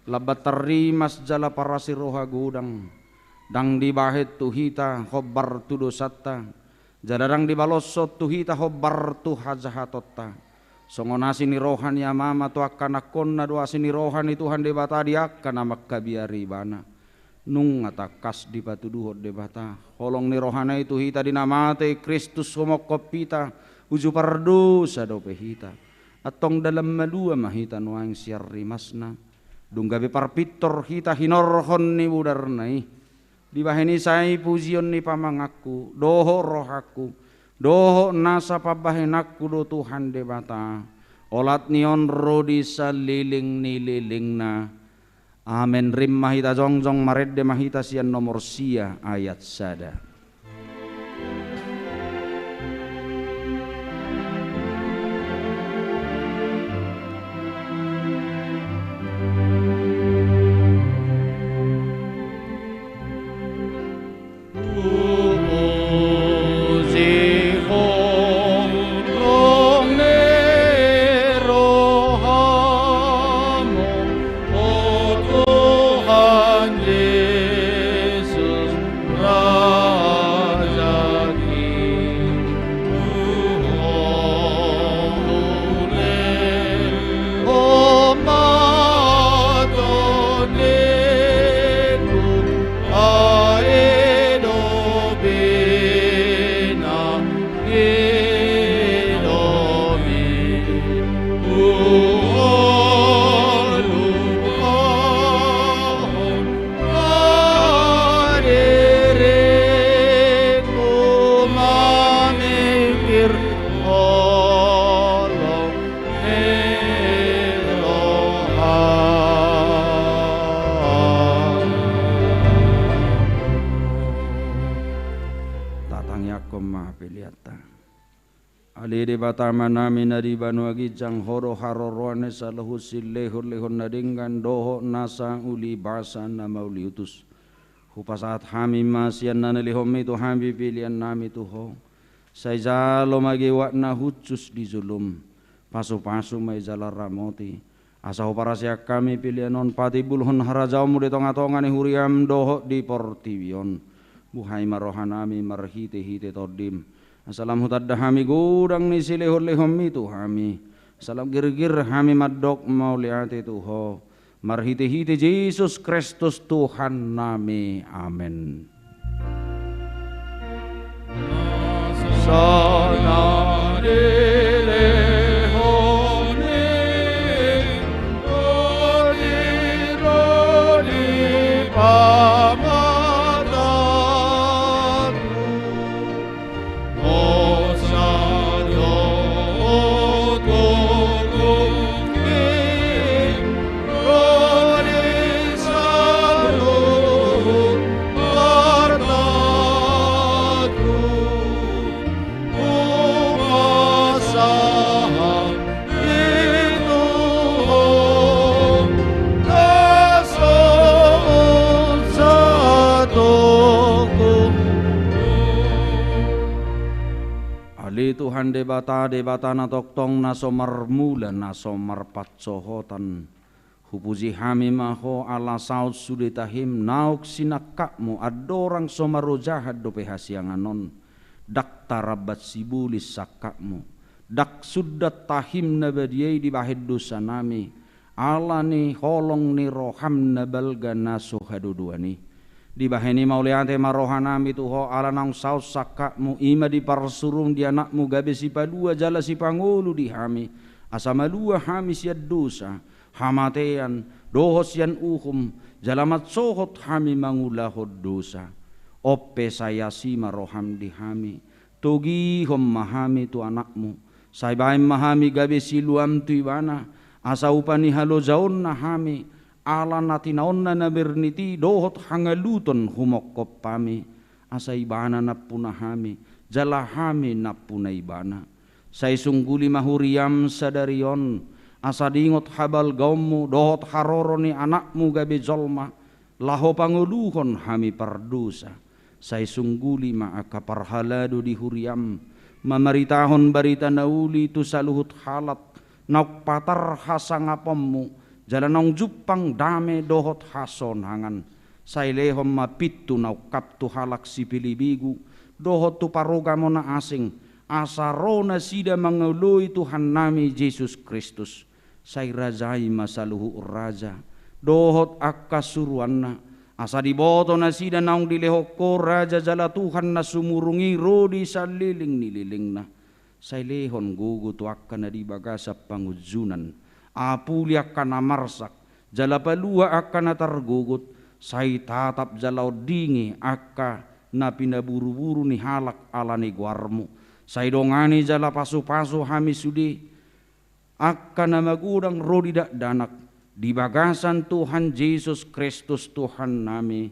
lambat tarrimas jala parasi roha godang. Ndang dibahen tu hita hombar tu dosanta, jala ndang dibaloshon tu hita hombar tu hajahatonta. Songon asi ni roha ni amama tu angka anakkonna do asi ni roha ni Tuhan Debata di angka na mangkabiari ibana. Nunga tangkas dipatuduhon Debata holong ni rohana i tu hita di na mate Kristus humophop hita, uju pardosa dope hita. Antong dalan malua ma hita nuaeng sian rimasna. Dung gabe parpintor hita hinorhon ni mudarna i. Dibahen i sai pujion ni pamanganku, dohot rohangku, dohot nasa pambahenanku do Tuhan Debata, olat ni on ro di saleleng ni lelengna. Amen. Rap ma hita jongjong, marende ma hita sian nomor sia ayat sada. Tatangiangkon ma peleanta. Ale Debata Amanami na di banua ginjang, Ho do haroroan ni saluhut silehonlehon na denggan dohot nasa uli basa na mauliutus. Hupasahat hami ma sian na nilehonmi tu hami peleannami tu Ho. Sai jalo ma geuak na hushus di jolom. Pasupasu ma i jala ramoti, asa huparasian hami pelean on patimbulhon harajaonmu di tongatonga ni huriam dohot di portibi on. Buhai ma rohanami marhitehite Tondim, asa lam hutanda hami godang ni silehonlehonmi tu hami, asa lam girgir hami mandok mauliate tu Ho. Marhitehite Jesus Kristus Tuhannami. Amen. Ale Tuhan Debata, Debata na tongtong, na so marmula, na so marpansohotan. Hupuji hami ma Ho ala saut sude tahim naung sinangkapmu, andorang so marojahan dope hasiangan on. Ndang tarambat sibolis sangkapmu, ndang sundat tahim na badia i dibahen dosanami, ala ni holong ni roham na balga na so hadodoan i. Dibahen i mauliate ma rohanami tu Ho ala naung saut sangkapmu, i ma diparsurum di Anakmu gabe sipalua jala sipangolu di hami, asa malua hami sian dosa, hamatean, dohot sian uhum, jala mansohot hami mangulahon dosa. On pe sai asi ma roham di hami, togihon ma hami tu Anakmu, Sai baen ma hami gabe siluam tu Ibana, asa upa ni halojaonna hami, ala na tinaonna na bernit i dohot hangaluton humongkop hami, asa Ibana nampuna hami, jala hami nampuna Ibana. Sai sungguli ma huriam sadari on, asa diingot habalgaonmu dohot haroro ni Anakmu gabe jolma, laho pangoluhon hami pardosa. Sai sungguli ma angka parhalado di huriam, mamaritahon barita na uli tu saluhut halak, naung patar hasangaponmu, jala naung jumpang dame dohot hasonangan. Sai lehon ma pintu na ungkap tu halak sipilibegu, dohot tu parugamo na asing, asa ro nasida mangoloi Tuhannami Jesus Kristus. Sai rajai ma saluhut raja, dohot angka suruanna, asa diboto nasida naung dilehon Ho Raja jala Tuhan na sumurung i ro di saleleng ni lelengna. Sai lehon gogo tu angka na di bagasan pangunjunan, apuli angka na marsak, jala palua angka na targogot, sai tatap jala ondingi angka na pinaburuburu ni halak ala ni goarmu. Sai dongani jala pasupasu hami sude, angka na magodang ro di dakdanak, di bagasan Tuhan Jesus Kristus Tuhannami.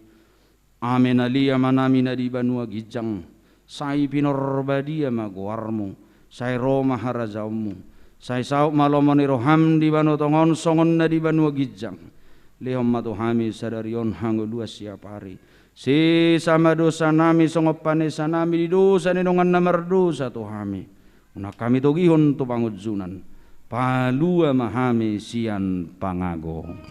Amen. Ale Amanami na di banua ginjang, sai pinarbadia ma goarmu, sai ro ma harajaonmu, sai saut ma lomo ni roham di banua tonga on songon na di banua ginjang. Lehon ma tu hami sadari on hangoluan siapari. Sesa ma dosanami songon panesanami di dosa ni dongan na mardosa tu hami. Unang hami togihon tu pangunjunan. Palua ma hami sian pangago. Amen.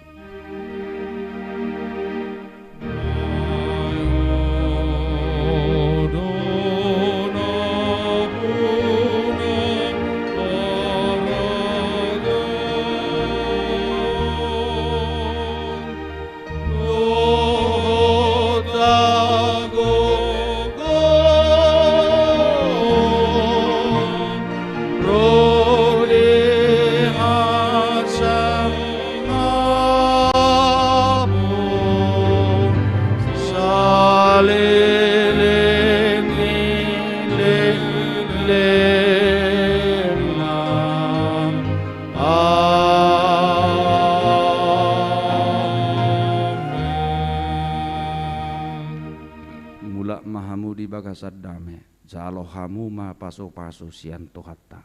Mulak ma hamu di bagasan dame, jalo hamu ma pasupasu sian Tuhanta.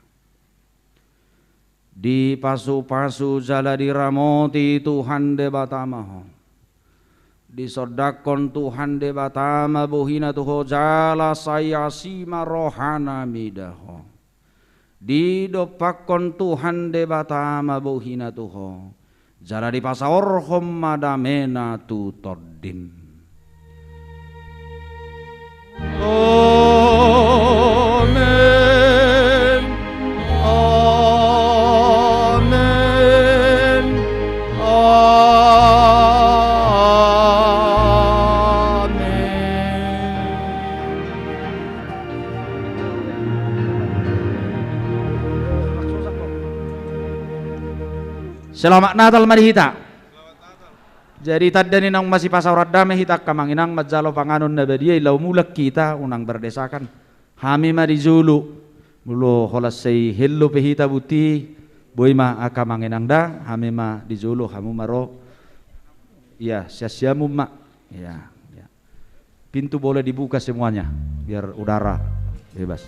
Dipasupasu jala diramoti Tuhan Debata ma ho. Disondangkon Tuhan Debata ma bohina tu ho jala sai asi ma rohana mida ho. Didompakkon Tuhan Debata ma bohina tu ho, jala dipasaorhon ma damena tu tondim. Amen. Amen. Amen. Selamat Natal ma di hita. Jadi tanda ni naung masipasaoran dame hita angka amang inang manjalo panganon na badia i laho mulak hita unang berdesakan. Hami ma di jolo. Molo holan sai hello pe hita buti, boi ma angka amang inang da, hami ma di jolo, hamu ma ro. Iya, siap-siapmu ma. Iya, iya. Pintu boleh dibuka semuanya, biar udara bebas.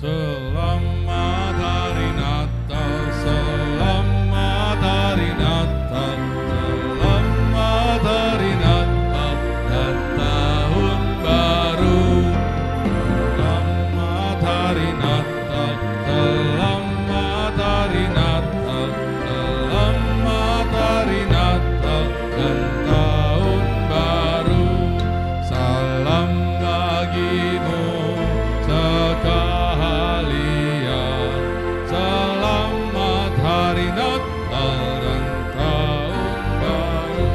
Selamat Hari Natal, selamat Hari Natal, selamat Hari Natal dan Tahun Baru. Selamat Hari Natal, selamat Hari Natal, selamat Hari Natal dan Tahun Baru. Salam bagimu sekalian. Selamat Hari Natal dan Tahun Baru.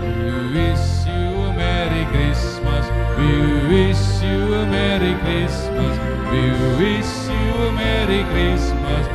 We wish you a Merry Christmas. We wish you a Merry Christmas. We wish you a Merry Christmas